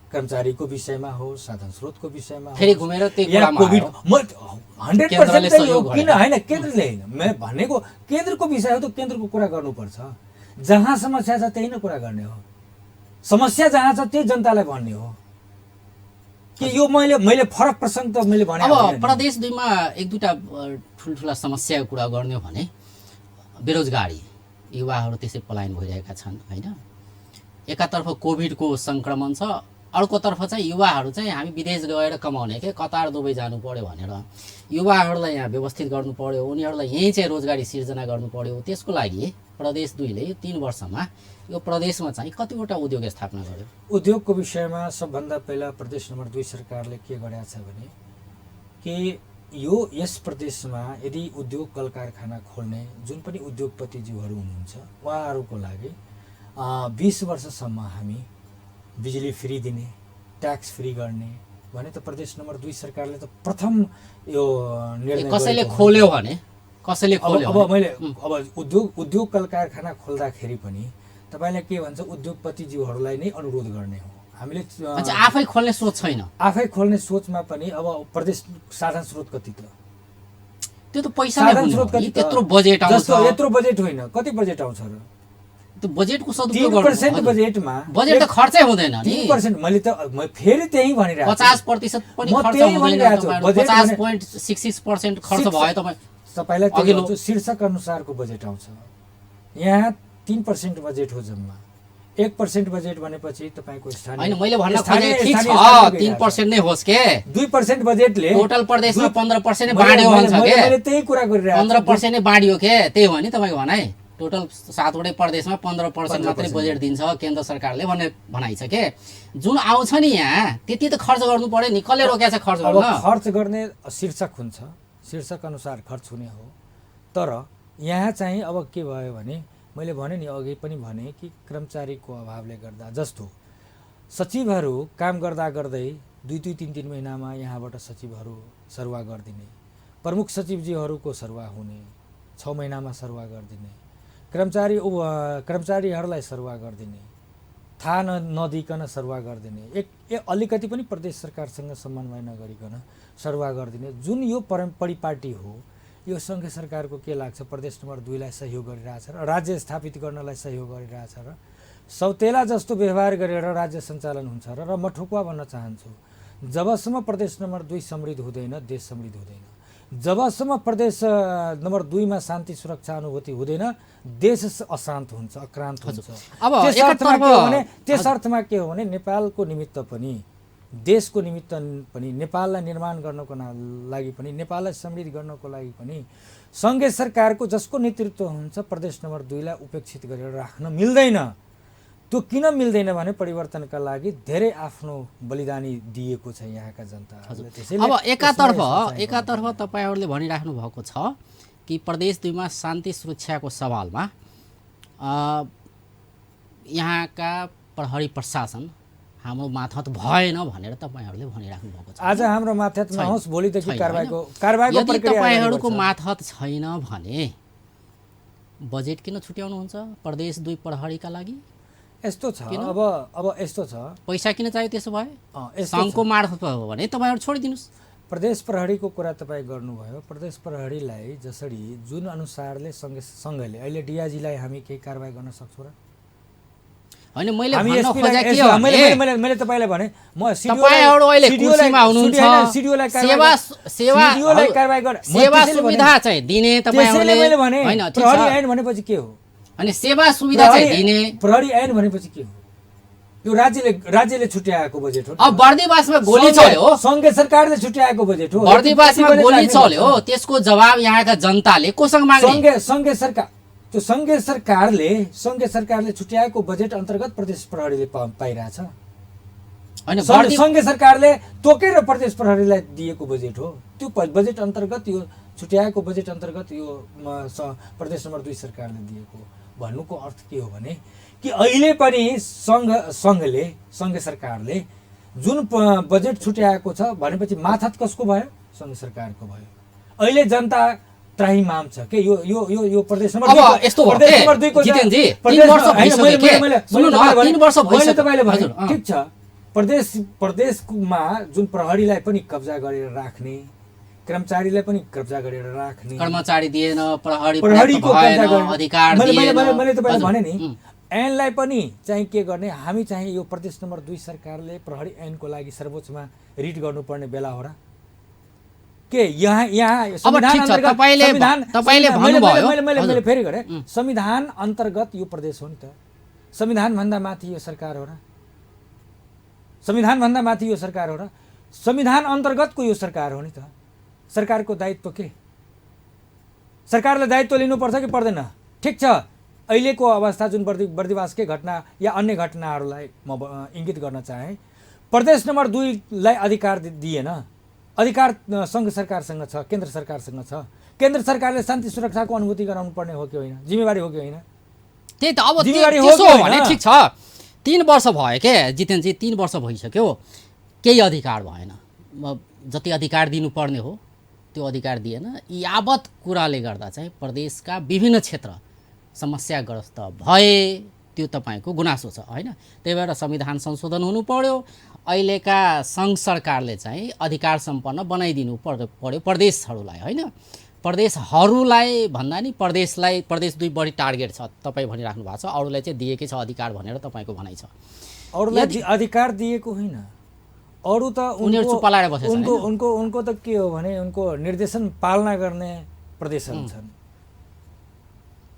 कर्मचारीको विषयमा हो, साधन स्रोतको विषयमा हो, फेरि घुमेर त्यही कुरामा कोभिड आयो। 100% सहयोग किन हैन, केन्द्रले हैन। म भनेको केन्द्रको विषय हो त केन्द्रको कुरा गर्नुपर्छ। जहाँ समस्या छ त्यही नै कुरा गर्ने हो। समस्या जहाँ छ त्यही जनतालाई भन्ने हो कि यो मैले फरक प्रसङ्ग त मैले भने। अब प्रदेश 2 मा एक दुईटा ठुल्ठुला समस्याको कुरा गर्ने हो भने बेरोजगारी, युवाहरू त्यसै पलायन भइरहेका छन् हैन। एकातर्फ कोभिडको संक्रमण छ, अर्कोतर्फ चाहिँ युवाहरू चाहिँ हामी विदेश गएर कमाउने के कतार दुबई जानु पर्यो भनेर युवाहरूलाई यहाँ व्यवस्थित गर्नु पर्यो, उनीहरूलाई यहीँ चाहिँ रोजगारी सिर्जना गर्नु पर्यो। त्यसको लागि प्रदेश 2 ले 3 वर्षमा यो प्रदेशमा चाहिँ कतिवटा उद्योग स्थापना गर्यो? उद्योगको विषयमा सबभन्दा पहिला प्रदेश नम्बर 2 सरकारले के गरेको छ भने कि यस प्रदेशमा यदि उद्योग कल कारखाना खोल्ने जुन पनि उद्योगपतिज्यूहरू हुनुहुन्छ उहाँहरूको लागि 20 वर्षसम्म हामी बिजुली फ्री दिने, ट्याक्स फ्री गर्ने भने त प्रदेश नम्बर 2 सरकारले त प्रथम यो निर्णय कसैले खोल्यो भने अब उद्योग कल कारखाना खोल्दाखेरि पनि तपाईले के भन्छ उद्योगपतिज्यूहरूलाई नै अनुरोध गर्ने हो। हामीले आफै खोल्ने सोच छैन। आफै खोल्ने सोचमा पनि अब प्रदेश साधन स्रोत कति त? त्यो त पैसा नै हुनु हो नि, त्यत्रो बजेट आउँछ। जस्तो यत्रो बजेट होइन, कति बजेट आउँछ र? त्यो बजेटको सदुपयोग गर्नु। 3% बजेटमा बजेट त खर्चै हुँदैन नि। 3% मैले फेरि त्यही भनिरहेको छु। 50% पनि खर्च हुँदैन। 50.66% खर्च भयो तपाईलाई त्यो शीर्षक अनुसारको बजेट आउँछ। यहाँ 3% बजेट हो जम्मा। 1% बजेट भनेपछि तपाईको स्थानीय हैन, मैले भन्न खोजे ठीक छ 3% नै होस् के। 2% बजेटले टोटल प्रदेशमा 15% नै बाँड्यो भन्छ के। मैले त्यही कुरा गरिरहेको छु। 15% नै बाँड्यो के, त्यही हो नि तपाईको भनाइ। टोटल 7वटै प्रदेशमा 15% मात्रै बजेट दिन्छ केन्द्र सरकारले भन्ने भनाइ छ के। जुन आउँछ नि यहाँ त्यति त खर्च गर्नु पर्यो नि। कसले रोकेछ खर्च गर्न? खर्च गर्ने शीर्षक हुन्छ, शीर्षक अनुसार खर्च हुने हो। तर यहाँ चाहिँ अब के भयो भने मैले भने नि अघि पनि भने कि कर्मचारीको अभावले गर्दा जस्तो सचिवहरू काम गर्दा गर्दै 2-3 महिनामा यहाँबाट सचिवहरू सरुवा गरिदिने, प्रमुख सचिवजीहरूको सरुवा हुने, 6 महिनामा सरुवा गरिदिने, कर्मचारीहरूलाई सरुवा गरिदिने, थाहा नदिकन सरुवा गरिदिने, एक अलिकति पनि प्रदेश सरकारसँग समन्वय नगरिकन सरुवा गरिदिने। जुन यो परिपाटी हो यो सङ्घ सरकारको के लाग्छ प्रदेश नम्बर 2 लाई सहयोग गरिरहेछ र राज्य स्थापित गर्नलाई सहयोग गरिरहेछ र सौतेला जस्तो व्यवहार गरेर राज्य सञ्चालन हुन्छ र म ठोकुवा भन्न चाहन्छु जबसम्म प्रदेश नम्बर 2 समृद्ध हुँदैन देश समृद्ध हुँदैन। जबसम्म प्रदेश नम्बर 2 मा शान्ति सुरक्षा अनुभूति हुँदैन देश अशान्त हुन्छ, अक्रान्त हुन्छ। अब त्यस अर्थमा के हो भने नेपालको निमित्त पनि देशको निमित्त पनि नेपाललाई निर्माण गर्नको लागि पनि नेपाललाई समृद्ध गर्नको लागि पनि सङ्घीय सरकारको जसको नेतृत्व हुन्छ प्रदेश नम्बर 2 लाई उपेक्षित गरेर राख्न मिल्दैन। त्यो किन मिल्दैन भने परिवर्तनका लागि धेरै आफ्नो बलिदानी दिएको छ यहाँका जनताहरूले। त्यसैले अब एकातर्फ तपाईहरुले भनिराख्नु भएको छ कि प्रदेश 2 मा शान्ति सुरक्षाको सवालमा यहाँका प्रहरी प्रशासन हाम्रो माथत भएन भनेर तपाईहरुले भनिराख्नु भएको छ। आज हाम्रो माथत नहोस् भोलिदेखि कारबाहीको यदि प्रक्रिया तपाईहरुको माथत छैन भने बजेट किन छुट्याउनुहुन्छ प्रदेश 2 प्रहरीका लागि? यस्तो छ अब यस्तो छ पैसा किन चाहियो? त्यसो भए यस्तो सङ्घको मार्फत हो भने तपाईहरु छोडिदिनुस्। प्रदेश प्रहरीको कुरा तपाईँ गर्नुभयो। प्रदेश प्रहरीलाई जसरी जुन अनुसारले सँगैले अहिले डिआईजीलाई हामी केही कारबाही गर्न सक्छौँ र? हैन, मैले भन्न खोजे के हो मैले तपाईलाई भने म तपाईहरु अहिले कुर्सीमा हुनुहुन्छ, सेवा सुविधा चाहिँ दिने तपाईहरुले हैन। प्रहरी ऐन भनेपछि के हो? अनि सेवा सुविधा चाहिँ दिने प्रहरी ऐन भनेपछि के हो? यो राज्यले छुट्याएको बजेट हो। अब बर्दिवासमा गोली चल्यो, संघीय सरकारले छुट्याएको बजेट हो। बर्दिवासमा गोली चल्यो, त्यसको जवाब यहाँका जनताले कोसँग माग्ने? संघीय सरकार त्यो संघीय सरकारले छुट्याएको बजेट अन्तर्गत प्रदेश प्रहरीले पाइरहेछ। हैन, संघीय सरकारले तोकेर प्रदेश प्रहरीलाई दिएको बजेट हो। त्यो बजेट अन्तर्गत यो छुट्याएको बजेट अन्तर्गत यो प्रदेश नम्बर 2 सरकारले दिएको भन्नुको अर्थ के हो भने कि अहिले पनि सङ्घीय सरकारले जुन बजेट छुट्याएको छ भनेपछि माथत कसको भयो? सङ्घीय सरकारको भयो। अहिले जनता त्राहिमाम छ के यो प्रदेश नम्बर 2 अब यस्तो हो के जितेनजी 3 वर्ष भइसक्यो के? सुन्नु न, 3 वर्ष भइसक्यो तपाईले भने ठीक छ। प्रदेशमा जुन प्रहरीलाई पनि कब्जा गरेर राख्ने, कर्मचारीलाई पनि कब्जा गरेर राख्ने, कर्मचारी दिएन, प्रहरीको कब्जा गर्ने अधिकार दिएन। मैले तपाईलाई भने नि ऐनलाई पनि चाहिँ के गर्ने, हामी चाहिँ यो प्रदेश नम्बर 2 सरकारले प्रहरी ऐनको लागि सर्वोच्चमा रिट गर्नुपर्ने बेला हो र के? यहाँ मैले फेरि गरे संविधान अन्तर्गत यो प्रदेश हो नि त। संविधान भन्दा माथि यो सरकार हो र? संविधान भन्दा माथि यो सरकार हो र? संविधान अन्तर्गतको यो सरकार हो नि त। सरकारको दायित्व के? सरकारले दायित्व लिनुपर्छ कि पर्दैन? ठिक छ, अहिलेको अवस्था जुन बर्दिवासकै घटना या अन्य घटनाहरूलाई म इङ्गित गर्न चाहे, प्रदेश नम्बर 2 लाई अधिकार दिएन। अधिकार सङ्घ सरकारसँग छ, केन्द्र सरकारसँग छ। केन्द्र सरकारले शान्ति सुरक्षाको अनुभूति गराउनु पर्ने हो कि होइन? जिम्मेवारी हो कि होइन? त्यही त। अब त्यसो हो भने ठिक छ, 3 वर्ष भयो के जितेनजी? 3 वर्ष भइसक्यो, केही अधिकार भएन। जति अधिकार दिनुपर्ने हो त्यो अधिकार दिएन। यावत कुराले गर्दा चाहिँ प्रदेशका विभिन्न क्षेत्र समस्याग्रस्त भए, त्यो तपाईको गुनासो छ हैन? त्यही भएर संविधान संशोधन हुनु पर्यो। अहिलेका सङ्घ सरकारले चाहिँ अधिकार सम्पन्न बनाइदिनु पर्यो प्रदेशहरूलाई हैन? प्रदेशहरूलाई भन्दा नि प्रदेश 2 बढी टार्गेट छ तपाईँ भनिराख्नु भएको छ। अरूलाई चाहिँ दिएकै छ अधिकार भनेर तपाईँको भनाइ छ। अरूलाई अधिकार दिएको होइन, अरू त उनीहरू चुप्पा लागेर बसेछ। उनको त के हो भने उनको निर्देशन पालना गर्ने प्रदेशहरू छन्।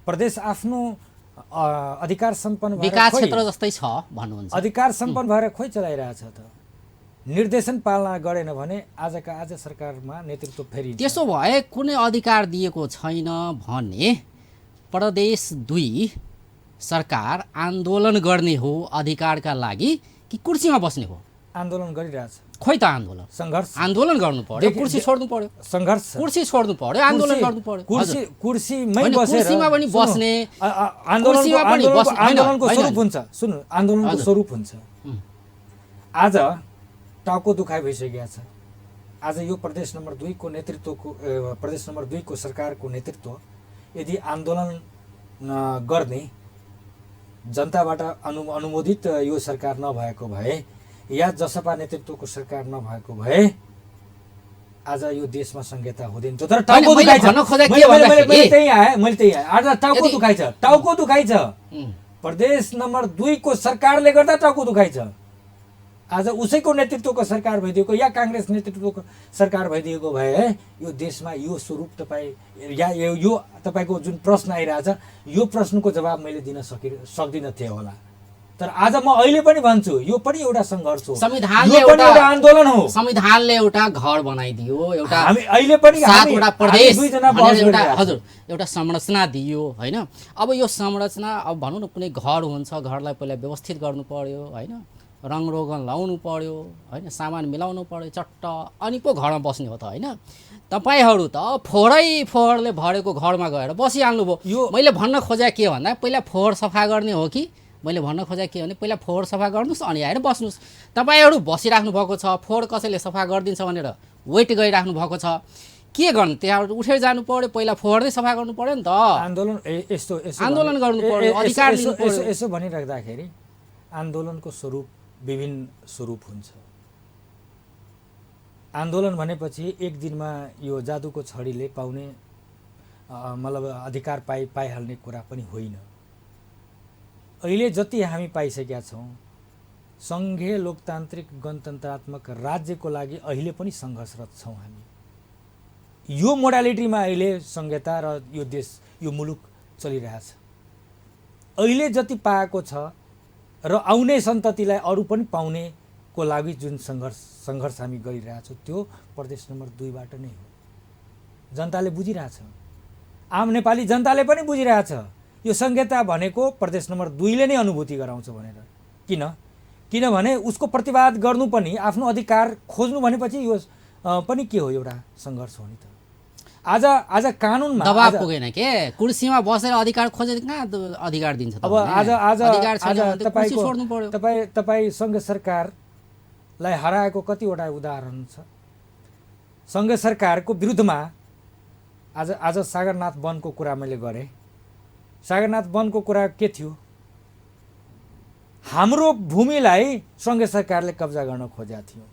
प्रदेश आफ्नो अधिकार सम्पन्न भएर विकास क्षेत्र जस्तै छ भन्नुहुन्छ। अधिकार सम्पन्न भएर खोइ चलाइरहेछ त। निर्देशन पालना गरेन भने आजका आज सरकारमा नेतृत्व फेरि। त्यसो भए कुनै अधिकार दिएको छैन भने प्रदेश 2 सरकार आन्दोलन गर्ने हो अधिकारका लागि कि कुर्सीमा बस्ने हो? आन्दोलन गरिरहेछ। खोइ त आन्दोलन आन्दोलन गर्नु पर्यो, कुर्सी छोड्नु पर्यो। सङ्घर्ष, कुर्सी छोड्नु पर्यो, आन्दोलन गर्नु पर्यो। कुर्सीमै बसेर कुर्सीमा पनि बस्ने, आन्दोलनको स्वरूप हुन्छ। सुन्नु, आन्दोलनको स्वरूप हुन्छ। आज टाउको दुखाइ भइसकेको छ। आज यो प्रदेश नम्बर 2 को नेतृत्वको प्रदेश नम्बर 2 को सरकारको नेतृत्व यदि आन्दोलन गर्ने जनताबाट अनुमोदित यो सरकार नभएको भए या जसपा नेतृत्वको सरकार नभएको भए आज यो देशमा संहिता हुँदैन थियो। तर टाउको दुखाइ छ। मैले त्यही आए आज टाउको दुखाइ छ। टाउको दुखाइ छ। प्रदेश नम्बर 2 को सरकारले गर्दा टाउको दुखाइ छ। आज उसैको नेतृत्वको सरकार भइदिएको या काङ्ग्रेस नेतृत्वको सरकार भइदिएको भए यो देशमा यो स्वरूप तपाईँ या यो तपाईँको जुन प्रश्न आइरहेछ यो प्रश्नको जवाब मैले दिन सक्दिनँ थिएँ होला। तर आज म अहिले पनि भन्छु यो पनि एउटा सङ्घर्ष हो, संविधानले यो पनि एउटा आन्दोलन हो। संविधानले एउटा घर बनाइदियो, एउटा हामी अहिले पनि सातवटा प्रदेश दुईजना भनेर बहस एउटा गरिरहेका छौँ। हजुर एउटा संरचना दियो हैन। अब यो संरचना अब भनौँ न कुनै घर हुन्छ, घरलाई पहिला व्यवस्थित गर्नु पर्यो हैन, रङरोगन लाउनु पर्यो हैन, सामान मिलाउनु पर्यो चट्ट, अनि पो घरमा बस्ने हो त हैन। तपाईहरू त फोहोरले भरेको घरमा गएर बसिहाल्नु भयो। मैले भन्न खोजे के भन्दा पहिला फोहोर सफा गर्ने हो कि, मैले भन्न खोजे के भने पहिला फोहोर सफा गर्नुहोस् अनि आएर बस्नुहोस्। तपाईहरू बसिराख्नु भएको छ, फोहोर कसैले सफा गरिदिन्छ भनेर वेट गरिराख्नु भएको छ। के गर्नु, त्यहाँ उठेर जानु पर्यो, पहिला फोहोर नै सफा गर्नु पर्यो नि त। आन्दोलन यस्तो आन्दोलन गर्नु पर्यो, अधिकार दिनु पर्यो। यसो भनिराख्दाखेरि आन्दोलनको स्वरूप विभिन्न स्वरूप हुन्छ। आन्दोलन भनेपछि एक दिनमा यो जादुको छडीले पाउने मतलब अधिकार पाइहाल्ने कुरा पनि होइन। अहिले जति हामी पाइसकेका छौँ, सङ्घीय लोकतान्त्रिक गणतन्त्रात्मक राज्यको लागि अहिले पनि सङ्घर्षरत छौँ हामी। यो मोडालिटीमा अहिले संहिता र यो देश यो मुलुक चलिरहेछ। अहिले जति पाएको छ र आउने सन्ततिलाई अरू पनि पाउनेको लागि जुन सङ्घर्ष हामी गरिरहेछौँ त्यो प्रदेश नम्बर 2 बाट नै हो। जनताले बुझिरहेछ, आम नेपाली जनताले पनि बुझिरहेछ यो संहिता भनेको प्रदेश नम्बर 2 ले नै अनुभूति गराउँछ भनेर। किनभने उसको प्रतिवाद गर्नु पनि, आफ्नो अधिकार खोज्नु भनेपछि यो पनि के हो, एउटा सङ्घर्ष हो नि त। आज कानुनमा दबाब पुगेन के, कुर्सीमा बसेर अधिकार खोजे कहाँ अधिकार दिन्छ त। अब आज छोड्नु पर्यो। तपाईँ सङ्घ सरकारलाई हराएको कतिवटा उदाहरण छ। सङ्घ सरकारको विरुद्धमा आज सागरनाथ वनको कुरा मैले गरेँ। सागरनाथ वनको कुरा के थियो, हाम्रो भूमिलाई सङ्घ सरकारले कब्जा गर्न खोजेको थियो,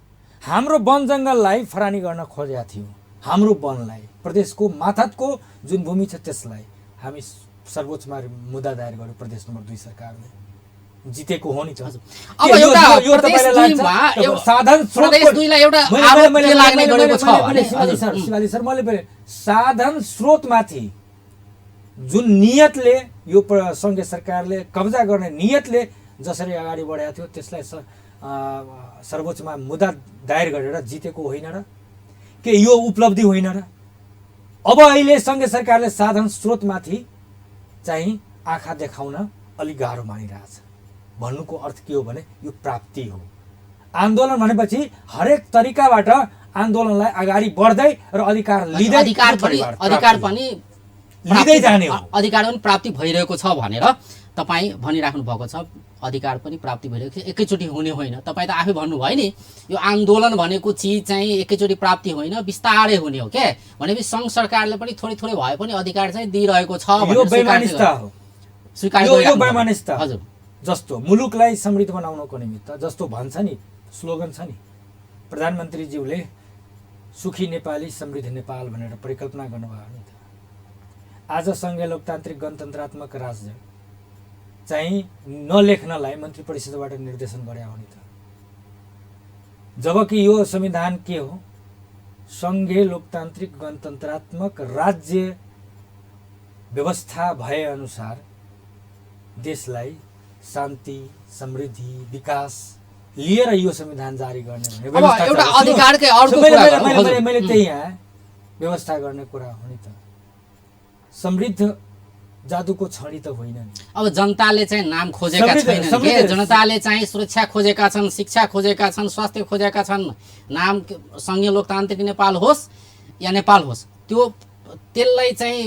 हाम्रो वन जङ्गललाई फरानी गर्न खोजेको थियो, हाम्रो वनलाई, प्रदेशको माथाको जुन भूमि छ त्यसलाई हामी सर्वोच्चमा मुद्दा दायर गर्यो। प्रदेश नम्बर 2 सरकारले जितेको हो नि त। अब एउटा प्रदेश 2 मा साधन स्रोत प्रदेश 2 लाई एउटा आरोप के लाग्ने गरेको छ भने शिवाली सर मैले साधन स्रोतमाथि जुन नियतले यो सङ्घीय सरकारले कब्जा गर्ने नियतले जसरी अगाडि बढाएको थियो त्यसलाई सर्वोच्चमा मुद्दा दायर गरेर जितेको होइन र के यो उपलब्धि होइन र? अब अहिले सङ्घीय सरकारले साधन स्रोतमाथि चाहिँ आँखा देखाउन अलिक गाह्रो मानिरहेछ। भन्नुको अर्थ के हो भने यो प्राप्ति हो। आन्दोलन भनेपछि हरेक तरिकाबाट आन्दोलनलाई अगाडि बढ्दै र अधिकार लिँदै लिँदै जाने हो। अधिकार पनि प्राप्ति भइरहेको छ भनेर तपाईँ भनिराख्नु भएको छ। अधिकार पनि प्राप्ति भइरहेको छ, एकैचोटि हुने होइन। तपाईँ त आफै भन्नुभयो नि, यो आन्दोलन भनेको चिज चाहिँ एकैचोटि प्राप्ति होइन, बिस्तारै हुने हो के। भनेपछि सङ्घ सरकारले पनि थोरै थोरै भए पनि अधिकार चाहिँ दिइरहेको छ। यो बेमानिस्ता हो, यो बेमानिस्ता हजुर। जस्तो मुलुकलाई समृद्ध बनाउनको निमित्त जस्तो भन्छ नि, स्लोगन छ नि, प्रधानमन्त्रीज्यूले सुखी नेपाली समृद्ध नेपाल भनेर परिकल्पना गर्नुभयो नि त। आज सङ्घीय लोकतान्त्रिक गणतन्त्रात्मक राज्य चाहिँ नलेख्नलाई मन्त्री परिषदबाट निर्देशन गरे हो नि त। जबकि यो संविधान के हो, सङ्घीय लोकतान्त्रिक गणतन्त्रात्मक राज्य व्यवस्था भए अनुसार देशलाई शान्ति, समृद्धि, विकास लिएर यो संविधान जारी गर्ने भने व्यवस्था एउटा अधिकारकै अर्को कुरा मैले त्यही यहाँ व्यवस्था गर्ने कुरा हो नि त। समृद्ध जादुको छडी त होइन नि। अब जनताले चाहिँ नाम खोजेका छैनन् के, जनताले चाहिँ सुरक्षा खोजेका छन्, शिक्षा खोजेका छन्, स्वास्थ्य खोजेका छन्। नाम सङ्घीय लोकतान्त्रिक नेपाल होस् या नेपाल होस्, त्यसलाई चाहिँ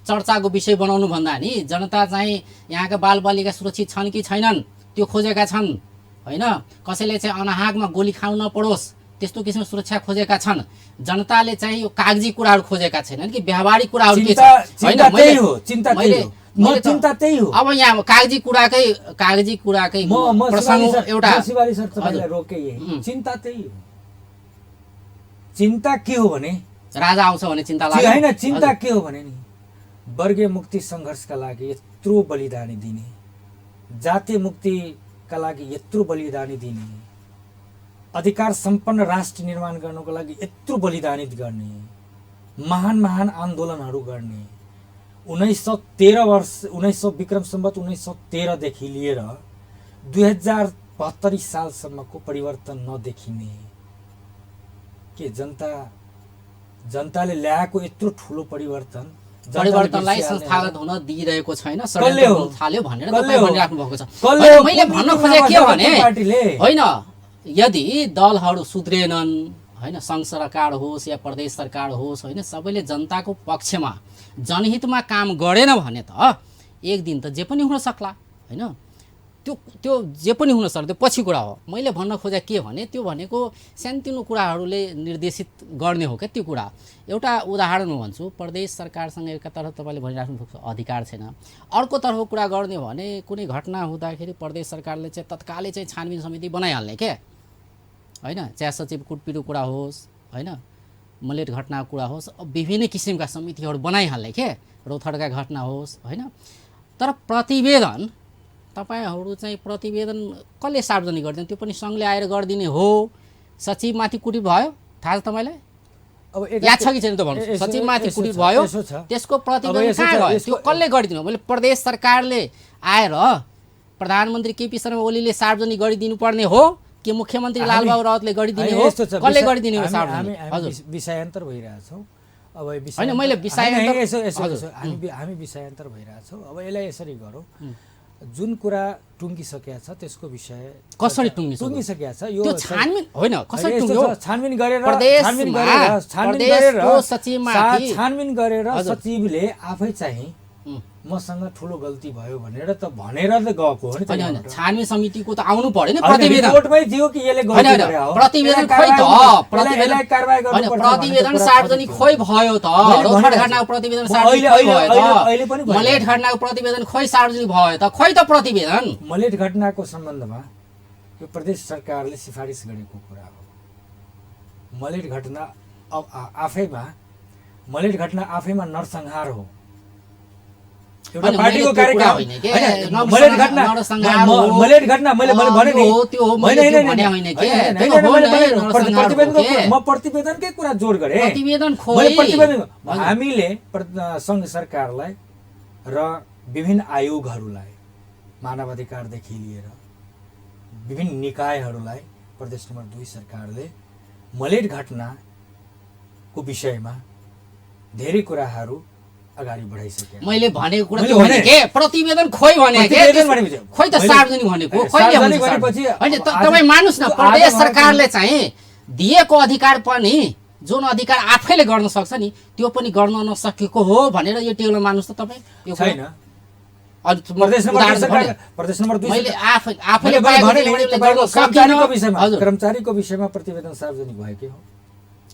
चर्चाको विषय बनाउनु भन्दा नि जनता चाहिँ यहाँका बालबालिका सुरक्षित छन् कि छैनन् त्यो खोजेका छन् होइन। कसैले चाहिँ अनाहागमा गोली खानु नपरोस् त्यस्तो किसिमको सुरक्षा खोजेका छन्। जनताले चाहिँ यो कागजी कुराहरू खोजेका छैनन् कि व्यावहारिक कुराहरू के छ होइन। चिन्ता त्यही हो। अब यहाँ कागजी कुराकै प्रसङ्ग एउटा शिवाली सर तपाईँलाई रोके यही चिन्ता त्यही हो। चिन्ता के हो भने राजा आउँछ भने चिन्ता लाग्छ होइन। चिन्ता के हो भने नि वर्गीय मुक्ति सङ्घर्षका लागि यत्रो बलिदानी दिने, जातीय मुक्तिका लागि यत्रो बलिदानी दिने, अधिकार सम्पन्न राष्ट्र निर्माण गर्नको लागि यत्रो बलिदानित गर्ने, महान महान आन्दोलनहरू गर्ने, 1913 विक्रम सम्वत 1913 देखि लिएर 2072 सालसम्मको परिवर्तन नदेखिने के जनताले ल्याएको यत्रो ठुलो परिवर्तन परिवर्तनलाई संस्थागत हुन दिइरहेको छैन, कसले षड्यन्त्र हो? हुन थाल्यो भनेर कसले तपाईँ हो? भनिराख्नु भएको छ। कसले होइन, हो? मैले कुन भन्न नीतिमा खोजेको के बसेको भने पार्टीले? होइन, यदि दलहरू सुध्रेनन्, होइन, सङ्घ सरकार होस् या प्रदेश सरकार होस्, होइन, सबैले जनताको पक्षमा जनहितमा काम गरेन भने त एक दिन त जे पनि हुन सक्ला, होइन, त्यो जे पनि हुन सक्छ, त्यो पछि कुरा हो। मैले भन्न खोजेको के भने त्यो भनेको सानोतिनो कुराहरूले निर्देशित गर्ने हो क्या त्यो कुरा। एउटा उदाहरण म भन्छु, प्रदेश सरकारसँग एकातर्फ तपाईँले भनिराख्नु भएको अधिकार छैन, अर्कोतर्फ कुरा गर्ने हो भने कुनै घटना हुँदाखेरि प्रदेश सरकारले चाहिँ तत्कालै चाहिँ छानबिन समिति बनाइहाल्ने के, होइन, चाहे सचिव कुटपिटको कुरा होस्, होइन, मलेट घटनाको कुरा होस्, विभिन्न किसिमका समितिहरू बनाइहाल्ने के, रौथडका घटना होस्, होइन। तर प्रतिवेदन तपाईहरू चाहिँ प्रतिवेदन कसले सार्वजनिक गरिदिने, त्यो पनि सङ्घले आएर गरिदिने हो। सचिवमाथि कुटपिट भयो, थाहा छ तपाईँलाई? अब याद छ कि छैन त भन्नु? सचिवमाथि कुटपिट भयो, त्यसको प्रतिवेदन कहाँ गयो? त्यो कसले गरिदिनु? मैले प्रदेश सरकारले आएर प्रधानमन्त्री केपी शर्मा ओलीले सार्वजनिक गरिदिनु पर्ने हो कि मुख्यमन्त्री लालबाबु राउतले गरिदिने हो? कसले गरिदिने हो सार्वजनिक? हजुर, विषयान्तर भइरहेछौँ। अब होइन, मैले हामी विषयान्तर भइरहेछौँ। अब यसलाई यसरी गरौँ, जुन कुरा टुङ्गिसकेको छ त्यसको विषय कसरी टुङ्गिसकेको छ, यो त्यो छानबिन होइन, कसरी टुङ्ग्यो? छानबिन गरेर सचिवले आफै चाहिँ मसँग ठुलो गल्ती भयो भनेर त गएको हो नि। होइन, छानबिन समितिको त आउनु पर्यो नि प्रतिवेदन। रिपोर्टमै थियो कि यसले गल्ती गरे हो, प्रतिवेदन खोइ त, यसलाई कारबाही गर्नुपर्छ, प्रतिवेदन सार्वजनिक खोइ भयो त, रौथड घटनाको प्रतिवेदन सार्वजनिक खोइ भयो त, मलेट घटनाको प्रतिवेदन खोइ सार्वजनिक भयो त, खोइ त प्रतिवेदन। मलेट घटनाको सम्बन्धमा यो प्रदेश सरकारले सिफारिस गरेको कुरा हो। मलेट घटना आफैमा नरसंहार हो, एउटा पार्टीको कार्यक्रम होइन। मलेट घटना मैले भने नि, म प्रतिवेदनकै कुरा जोड गरेँ। हामीले सङ्घ सरकारलाई र विभिन्न आयोगहरूलाई, मानवाधिकारदेखि लिएर विभिन्न निकायहरूलाई प्रदेश नम्बर 2 सरकारले मलेट घटनाको विषयमा धेरै कुराहरू अगाडि बढाइसके। मैले भनेको कुरा त्यो भने के प्रतिवेदन खोइ भने के, खोइ त सार्वजनिक भनेको कहिले हुन्छ? होइन, तपाईँ मान्नुहोस् न, प्रदेश सरकारले चाहिँ दिएको अधिकार पनि जुन अधिकार आफैले गर्न सक्छ नि त्यो पनि गर्न नसकेको हो भनेर यो टेबलमा मान्नुहोस् त तपाईँ। यो छैन, प्रदेश नम्बर 2 मैले आफैले कर्मचारीको विषयमा प्रतिवेदन सार्वजनिक भएकै हो,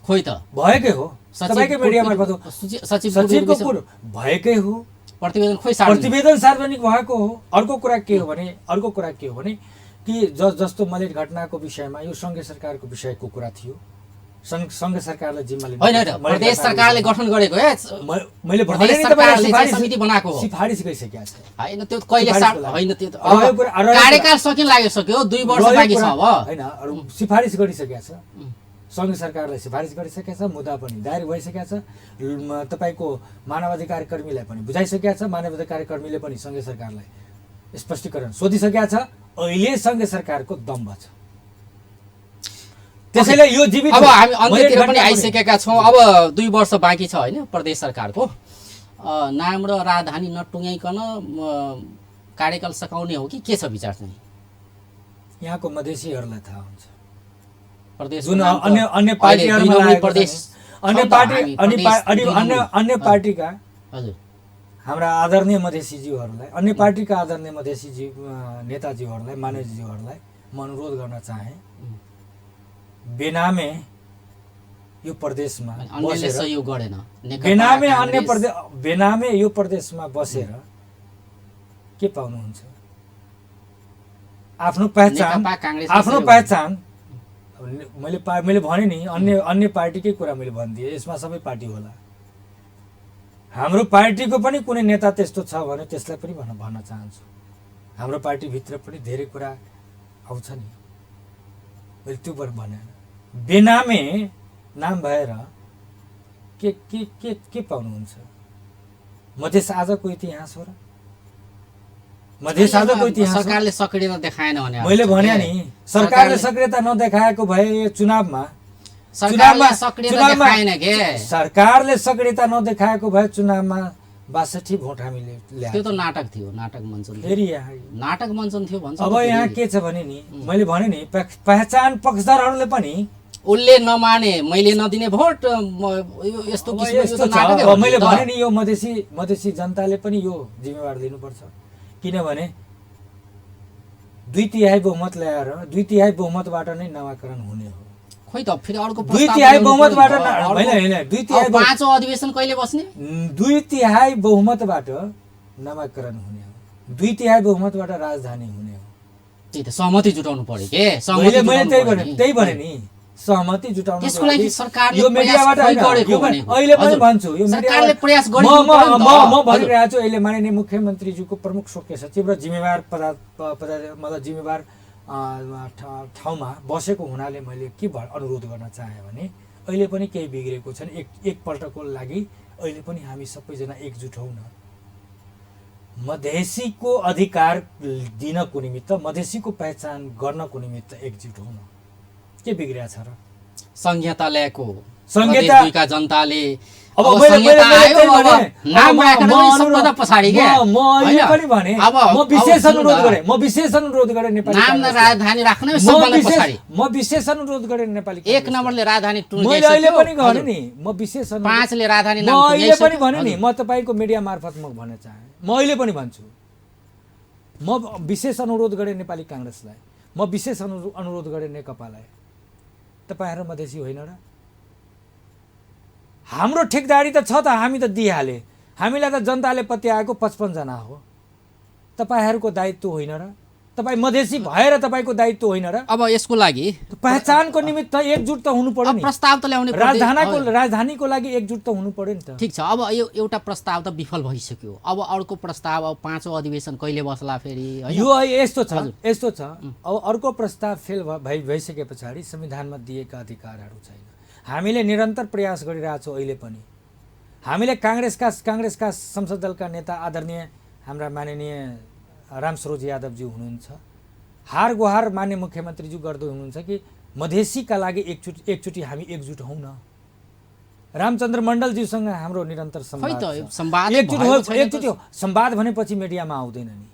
खोइ त भएकै हो, तपाईकै मिडिया मार्फत सचिवको भएकै हो, प्रतिवेदन खोइ प्रतिवेदन सार्वजनिक भएको हो। अर्को कुरा के हो भने कि जस्तो मलेट घटनाको विषयमा यो सङ्घीय सरकारको विषयको कुरा थियो, सङ्घ सरकारले जिम्मा लिनु होइन, प्रदेश सरकारले गठन गरेको मैले समिति बनाएको हो, सिफारिस गरिसकेको छ। होइन, त्यो कहिले होइन, त्यो कार्यकाल सकिसक्यो, 2 वर्ष बाँकी छ अब, होइन, सिफारिस गरिसकेको छ। सङ्घ सरकारलाई सिफारिस गरिसकेको छ, मुद्दा पनि दायर भइसकेको छ, तपाईँको मानवाधिकार कर्मीलाई पनि बुझाइसकेको छ, मानवाधिकार कर्मीले पनि सङ्घ सरकारलाई स्पष्टीकरण सोधिसकेको छ। अहिले सङ्घ सरकारको दम्भ छ, त्यसैले यो जीवित। अब हामी अन्त्यतिर पनि आइसकेका छौँ, अब 2 वर्ष बाँकी छ, होइन, प्रदेश सरकारको नाम र राजधानी नटुङ्गाइकन कार्यकाल सकाउने हो कि के छ विचार चाहिँ? यहाँको मधेसीहरूलाई थाहा हुन्छ, प्रदेश जुन अन्य पार्टीका हजुर हाम्रा आदरणीय मधेसीज्यूहरूलाई, अन्य पार्टीका आदरणीय मधेसीज्यू नेताज्यूहरूलाई, मानवज्यूहरूलाई म अनुरोध गर्न चाहे, बेनामे यो प्रदेशमा सहयोग गरेन, बेनामे यो प्रदेशमा बसेर के पाउनुहुन्छ? आफ्नो पहिचान मैले भने नि, अन्य पार्टीकै कुरा मैले भनिदिएँ, यसमा सबै पार्टी होला। हाम्रो पार्टीको पनि कुनै नेता त्यस्तो छ भने त्यसलाई पनि भन्न चाहन्छु। हाम्रो पार्टीभित्र पनि धेरै कुरा आउँछ नि, मैले त्यो पनि भने। बेनामे नाम भएर के पाउनुहुन्छ? मधेस आजको इतिहास हो र? मधेस आजको इतिहास हो। सरकारले सक्रियता देखाएन भने मैले भने नि सरकारले सक्रियता नदेखाएको भए यो चुनावमा सरकारले सक्रियता देखाएन के सरकारले सक्रियता नदेखाएको भए चुनावमा 62 भोट हामीले त्यो ल्याएको त नाटक थियो, नाटक मञ्चन थियो। फेरि यहाँ नाटक मञ्चन थियो भन्छ। अब यहाँ के छ भने नि मैले भने नि पहिचान पक्षधरहरूले पनि उसले नमाने मैले नदिने भोट यस्तो अब किसिमको यस्तो त छ। नाटकै अब हो नि मैले त। भने नि यो मधेसी जनताले पनि यो जिम्मेवार लिनुपर्छ, किनभने 2/3 बहुमत ल्याएर 2/3 बहुमतबाट नै नामाकरण हुने हो। खोइ त फेरि अर्को 2/3 बहुमतबाट होइन 2/3 पाँचौं अधिवेशन कहिले बस्ने? 2/3 बहुमतबाट नामाकरण हुने हो, 2/3 बहुमतबाट राजधानी हुने हो। त्यही त सहमति जुटाउनु पर्यो के मैले त्यही भने नि सहमति जुटाउनको त्यसको लागि सरकारले यो मिडियाबाट प्रयास होइन, गरेको यो भनेको। अहिले पनि हजुर, भन्छु यो सरकारले मिडियाबाट- प्रयास म गरिदिनु म पर्यो नि त। म म हजुर। भनिरहेको छु अहिले माननीय मुख्यमन्त्रीज्यूको प्रमुख मुख्य सचिव र जिम्मेवार मतलब जिम्मेवार ठाउँमा बसेको हुनाले मैले के अनुरोध गर्न चाहेँ भने अहिले पनि केही बिग्रेको छन्, एकपल्टको लागि अहिले पनि हामी सबैजना एकजुट हौँ न। मधेसीको अधिकार दिनको निमित्त मधेसीको पहिचान गर्नको निमित्त एकजुट हौँ न। के बिग्रिया छ र? संहिता ल्याएको संहिता- प्रदेश दुईका जनताले अब अब मैले संहिता आयो, त्यही अब भने, नाम अब राखेर म पनि अनुरोध- सबभन्दा पछाडि के म अहिले होइन? पनि भने अब म विशेष सुन्नु अनुरोध न। गरेँ, म विशेष अनुरोध गरेँ नेपाली नाम न काङ्ग्रेसलाई। राजधानी राख्न सबभन्दा पछाडि म विशेष अनुरोध गरेँ नेपाली एक काङ्ग्रेसलाई। नम्बरले राजधानी मैले अहिले पनि भने नि म विशेष अनुरोध- पाँचले राजधानी म नाम अहिले पनि टुङ्ग्याइसक्यो। भने नि हजुर। म तपाईँको मिडिया मार्फत म भन्न चाहेँ, म अहिले पनि भन्छु म विशेष अनुरोध गरेँ नेपाली काङ्ग्रेसलाई, म विशेष अनुरोध गरेँ नेकपालाई, तपाईँहरू मधेसी होइन र? हाम्रो ठेकदारी त छ त, हामी त दिइहाले, हामीलाई त जनताले पत्याएको 55 जना हो। तपाईँहरूको दायित्व होइन र? तपाईँ मधेसी भएर तपाईँको दायित्व होइन र? अब यसको लागि पहिचानको निमित्त एकजुट त हुनु पर्यो अब नि। प्रस्ताव त ल्याउने पर्दै- राजधानीको लागि एकजुट त हुनु पर्यो नि त। ठिक छ। अब यो एउटा प्रस्ताव त विफल भइसक्यो, अब अर्को प्रस्ताव अब पाँचौं अधिवेशन कहिले बस्ला फेरि होइन? यो यस्तो छ अब अर्को प्रस्ताव फेल भइसके पछाडि संविधानमा दिएका अधिकारहरू छैन। हामीले निरन्तर प्रयास गरिरहेछौँ अहिले पनि। हामीले काङ्ग्रेसका संसद दलका नेता आदरणीय हाम्रा माननीय रामसरोज यादवज्यू हुनुहुन्छ, हार गुहार मान्य मुख्यमन्त्रीज्यू गर्दै हुनुहुन्छ कि मधेसीका लागि एकचोटि हामी एकजुट हौँ न। रामचन्द्र मण्डलज्यूसँग हाम्रो निरन्तर खै त संवाद छ। संवाद एकचोटि हो। संवाद भनेपछि मिडियामा आउँदैन नि,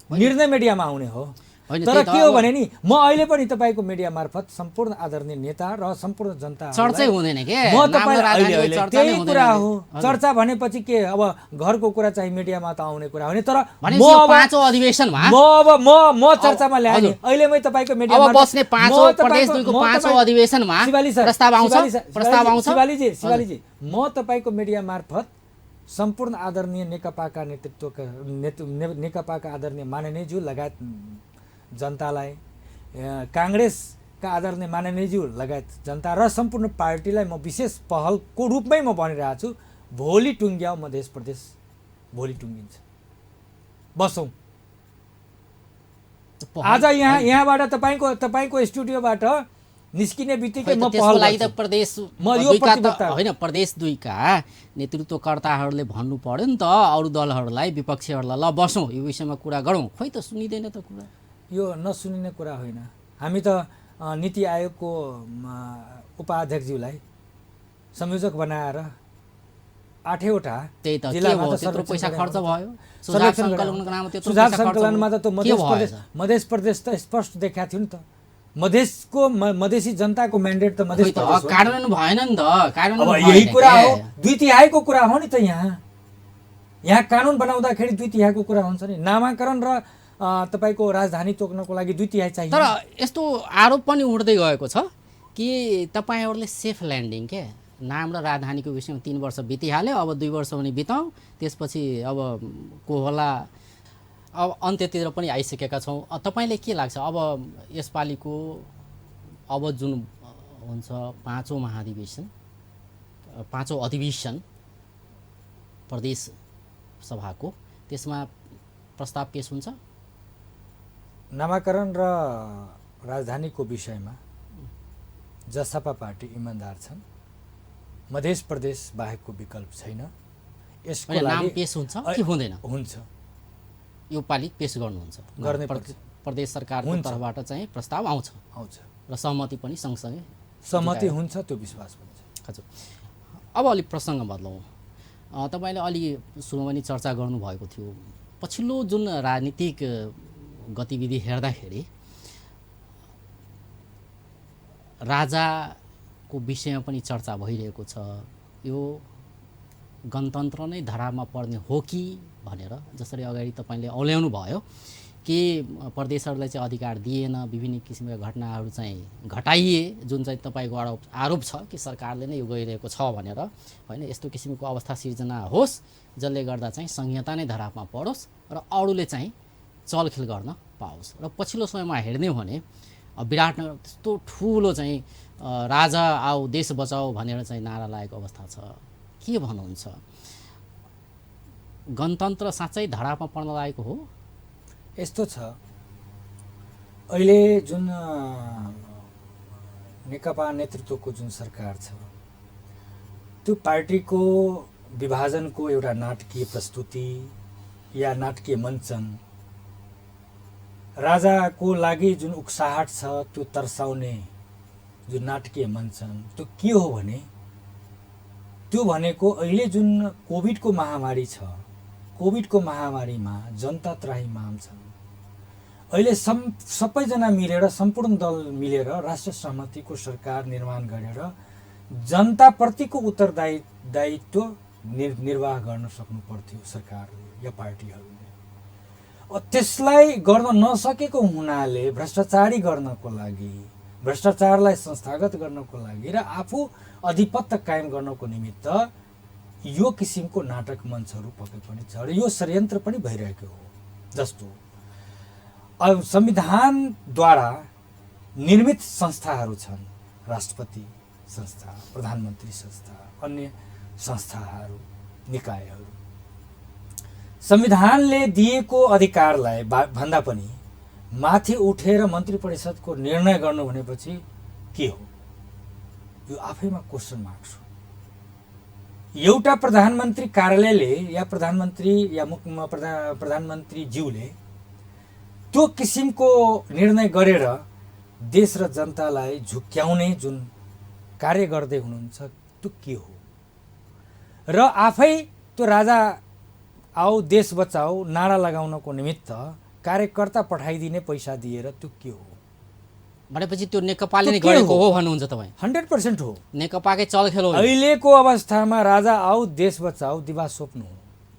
निर्णय मिडियामा आउने हो। होइन, तर त्यही त के हो अब- भने नि म अहिले पनि तपाईँको मिडिया मार्फत सम्पूर्ण आदरणीय नेता र सम्पूर्ण जनता चर्चै हुँदैन के म नाम तपाईँ र राजधानीको अहिले चर्चा नै त्यही हुँदैन कुरा नि। हो। हजुर। चर्चा भनेपछि के अब घरको कुरा चाहिँ मिडियामा त आउने कुरा हो नि। तर भनेपछि म यो अब पाँचौं अधिवेशनमा म चर्चामा ल्याएँ नि। अहिले मैले तपाईँको मिडिया अब बस्ने पाँचौं प्रदेश दुईको पाँचौं अधिवेशनमा प्रस्ताव आउँछ? प्रस्ताव आउँछ? शिवालीजी म तपाईँको मिडिया मार्फत सम्पूर्ण आदरणीय नेकपाका नेकपाका आदरणीय माननीयज्यू लगायत जनतालाई, काङ्ग्रेसका आदरणीय माननीयज्यू लगायत जनता र सम्पूर्ण पार्टीलाई म विशेष पहलको रूपमै म भनिरहेको छु, भोलि टुङ्ग्याऊ मध्य प्रदेश, भोलि टुङ्गिन्छ, बसौँ। आज यहाँबाट तपाईँको स्टुडियोबाट निस्किने बित्तिकै म त्यसको पहल लागि त गर्छु। प्रदेश म यो दुईका त प्रतिबद्धता होइन, प्रदेश दुईका नेतृत्वकर्ताहरूले भन्नु पर्यो नि त अरू दलहरूलाई, विपक्षीहरूलाई, ल बसौँ यो विषयमा कुरा गरौँ। खोइ त सुनिँदैन त कुरा। यो नसुनिने कुरा होइन। हामी त नीति आयोगको उपाध्यक्षज्यूलाई संयोजक बनाएर 8वटा त्यही त के जिल्लामा भयो, त त्यत्रो पैसा सर्वेक्षण खर्च भयो सुझाव सर्वेक्षण सङ्कलनको नाममा त्यत्रो सुझाव पैसा खर्च सङ्कलनमा त भयो। त्यो के भयो मध्य प्रदेश त स्पष्ट देखाएको थियो नि त। मधेसी जनताको म्यान्डेट त मध्य खोइ त प्रदेश हो। कार्यान्वयन भएन नि त, कार्यान्वयन अब भएन यही कुरा के? हो, 2/3 कुरा हो नि त। यहाँ कानुन बनाउँदाखेरि 2/3 कुरा हुन्छ नि। नामाकरण र तपाईँको राजधानी तोक्नको लागि 2/3 चाहियो। तर यस्तो आरोप पनि उठ्दै गएको छ कि तपाईँहरूले सेफ ल्यान्डिङ के नाम र राजधानीको विषयमा 3 वर्ष बितिहाल्यो, अब 2 वर्ष पनि बिताउँ, त्यसपछि अब को होला, अब अन्त्यतिर पनि आइसकेका छौँ। तपाईँले के लाग्छ अब यसपालिको अब जुन हुन्छ पाँचौं महाधिवेशन, पाँचौं अधिवेशन प्रदेश सभाको, त्यसमा प्रस्ताव पेश हुन्छ? नामाकरण र राजधानीको विषयमा जसपा पार्टी इमान्दार छन्। मध्य प्रदेश बाहेकको विकल्प छैन। यसको नाम लागि पेश हुन्छ कि हुँदैन? हुन्छ। यो पालि पेश गर्नुहुन्छ गर्ने प्रदेश सरकारको तर्फबाट चाहिँ प्रस्ताव आउँछ र सहमति पनि सँगसँगै सहमति हुन्छ त्यो विश्वास पनि छ। हजुर, अब अलिक प्रसङ्ग बदलौँ। तपाईँले अलि सुरुमा पनि चर्चा गर्नुभएको थियो, पछिल्लो जुन राजनीतिक गतिविधि हेर्दाखेरि राजाको विषयमा पनि चर्चा भइरहेको छ। यो गणतन्त्र नै धरापमा पर्ने हो कि भनेर, जसरी अगाडि तपाईँले औल्याउनु भयो कि प्रदेशहरूलाई चाहिँ अधिकार दिएन, विभिन्न किसिमका घटनाहरू चाहिँ घटाइए, जुन चाहिँ तपाईँको आरोप छ कि सरकारले नै यो गरिरहेको छ भनेर, होइन, यस्तो किसिमको अवस्था सिर्जना होस् जसले गर्दा चाहिँ संहिता नै धरापमा परोस् र अरूले चाहिँ चलखेल गर्न पाओस्। र पछिल्लो समयमा हेर्ने हो भने विराटनगर त्यस्तो ठुलो चाहिँ राजा आऊ देश बचाऊ भनेर चाहिँ नारा लागेको अवस्था छ। के भन्नुहुन्छ, गणतन्त्र साँच्चै धरापमा पर्न लागेको हो? यस्तो छ, अहिले जुन नेकपा नेतृत्वको जुन सरकार छ त्यो पार्टीको विभाजनको एउटा नाटकीय प्रस्तुति या नाटकीय मञ्चन, राजाको लागि जुन उक्साहट छ त्यो तर्साउने जुन नाटकीय मञ्चन, त्यो के हो भने त्यो भनेको अहिले जुन कोभिडको महामारी छ, कोभिडको महामारीमा जनता त्राहिमाम छन्। अहिले सबैजना मिलेर, सम्पूर्ण दल मिलेर राष्ट्र सहमतिको सरकार निर्माण गरेर जनताप्रतिको उत्तरदायित्व निर्वाह गर्न सक्नु पर्थ्यो सरकारले या पार्टीहरूले। त्यसलाई गर्न नसकेको हुनाले भ्रष्टाचारी गर्नको लागि, भ्रष्टाचारलाई संस्थागत गर्नको लागि र आफू अधिपत्य कायम गर्नको निमित्त यो किसिमको नाटक मञ्चहरू पक्कै पनि छ र यो षड्यन्त्र पनि भइरहेको हो। जस्तो अब संविधानद्वारा निर्मित संस्थाहरू छन्, राष्ट्रपति संस्था, प्रधानमन्त्री संस्था, अन्य संस्थाहरू, निकायहरू। संविधानले दिएको अधिकारलाई भन्दा पनि माथि उठेर मन्त्री परिषदको निर्णय गर्नु भनेपछि के हो? यो आफैमा क्वेसन मार्क छ। एउटा प्रधानमन्त्री कार्यालयले या प्रधानमन्त्री या प्रधानमन्त्रीज्यूले त्यो किसिमको निर्णय गरेर देश र जनतालाई झुक्क्याउने जुन कार्य गर्दै हुनुहुन्छ त्यो के हो? र आफै त्यो राजा आऊ देश बचाऊ नारा लगाउनको निमित्त कार्यकर्ता पठाइदिने पैसा दिएर त्यो के हो भनेपछि त्यो नेकपाले नै गरेको हो भन्नुहुन्छ तपाईँ? 100% हो, नेकपाकै चलखेल हो। अहिलेको अवस्थामा राजा आऊ देश बचाऊ दिवा स्वप्न हो,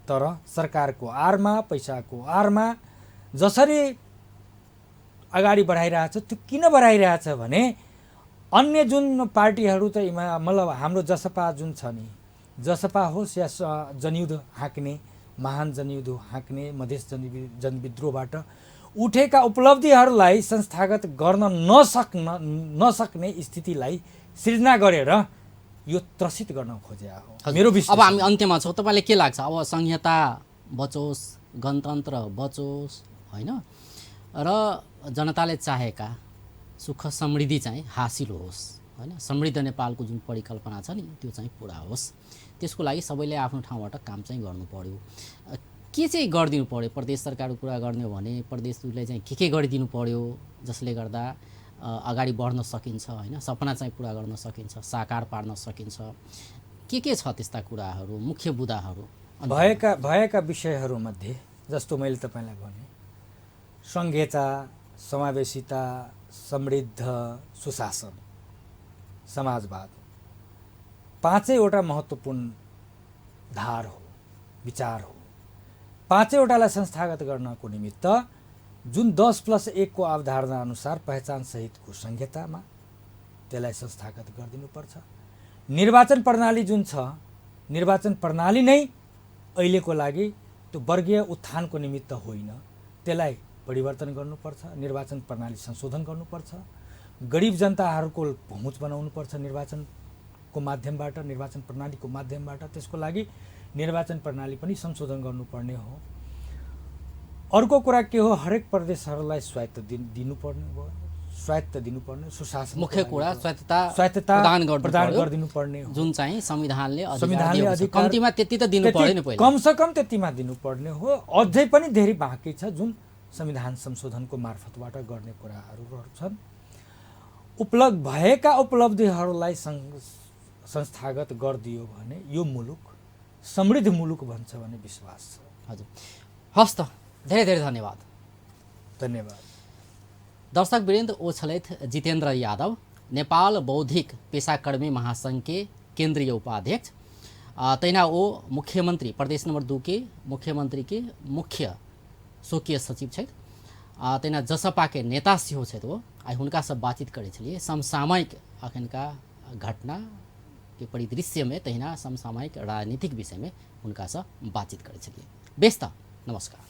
तर सरकारको आरमा, पैसाको आरमा जसरी अगाडि बढाइरहेछ त्यो किन बढाइरहेछ भने अन्य जुन पार्टीहरू त मतलब हाम्रो जसपा जुन छ नि, जसपा होस् या जनयुद्ध हाँक्ने, महान जनयुद्ध हाँक्ने, मधेस जनविद्रोहबाट उठेका उपलब्धिहरूलाई संस्थागत गर्न नसक्ने स्थितिलाई सृजना गरेर यो त्रसित गर्न खोजेको हो मेरो विश्वास। अब हामी अन्त्यमा छौँ, तपाईँलाई के लाग्छ अब संहिता बचोस्, गणतन्त्र बचोस्, होइन, र जनताले चाहेका सुख समृद्धि चाहिँ हासिल होस्, होइन, समृद्ध नेपालको जुन परिकल्पना छ नि त्यो चाहिँ पुरा होस्, त्यसको लागि सबैले आफ्नो ठाउँबाट काम चाहिँ गर्नु पर्यो। के चाहिँ गरिदिनु पर्यो? प्रदेश सरकारको कुरा गर्ने हो भने प्रदेशले चाहिँ के गरिदिनु पर्यो जसले गर्दा अगाडि बढ्न सकिन्छ, होइन, सपना चाहिँ पुरा गर्न सकिन्छ, साकार पार्न सकिन्छ? के छ त्यस्ता कुराहरू, मुख्य बुदाहरू? भएका विषयहरूमध्ये जस्तो मैले तपाईँलाई भने संहिता, समावेशिता, समृद्ध, सुशासन, समाजवाद, पाँचैवटा महत्त्वपूर्ण धार हो, विचार हो। पाँचैवटालाई संस्थागत गर्नको निमित्त जुन 10+1 को अवधारणा अनुसार पहिचान सहितको संहितामा त्यसलाई संस्थागत गरिदिनुपर्छ। निर्वाचन प्रणाली जुन छ, निर्वाचन प्रणाली नै अहिलेको लागि त्यो वर्गीय उत्थानको निमित्त होइन, त्यसलाई परिवर्तन गर्नुपर्छ, निर्वाचन प्रणाली संशोधन गर्नुपर्छ, गरिब जनताहरूको पहुँच बनाउनुपर्छ निर्वाचनको माध्यमबाट, निर्वाचन प्रणालीको माध्यमबाट। त्यसको लागि निर्वाचन प्रणाली पनि संशोधन गर्नुपर्ने हो। अर्को कुरा के हो, हरेक प्रदेशहरूलाई स्वायत्त दिनुपर्ने भयो, स्वायत्त दिनुपर्ने, सुशासन मुख्य कुरा स्वायत्तता स्वायत्तता प्रदान प्रदान गर्नु गरिदिनु पर्ने हो। जुन चाहिँ संविधानले संविधानले अधिकार दिएको छ। अधिकार कम्तीमा त्यति त दिनु पर्यो नि पहिला। कमसेकम त्यतिमा दिनुपर्ने हो। अझै पनि धेरै बाँकी छ जुन संविधान संशोधनको मार्फतबाट गर्ने कुराहरू छन्। भएका उपलब्धिहरूलाई संस्थागत गरिदियो भने यो मुलुक समृद्ध मुलुक बन्छ भन्ने विश्वास छ। हजुर, हस् त, धेरै धेरै धन्यवाद। धन्यवाद। दर्शक वीरेन्द्र ओछलैथ जितेन्द्र यादव, नेपाल बौद्धिक पेशाकर्मी महासंघ के केंद्रीय उपाध्यक्ष, तैना ओ मुख्यमंत्री प्रदेश नंबर 2 के मुख्यमंत्री के मुख्य स्वकीय सचिव छथि, तैना जसपा के नेता सेहो छथि। वो आई हुनका सब बातचीत करे छलिए समसामयिक अखनका घटना के परिदृश्य में, तहिना समसामयिक राजनीतिक विषय में हुनका सब बातचीत करे छलिए। बेस त, नमस्कार।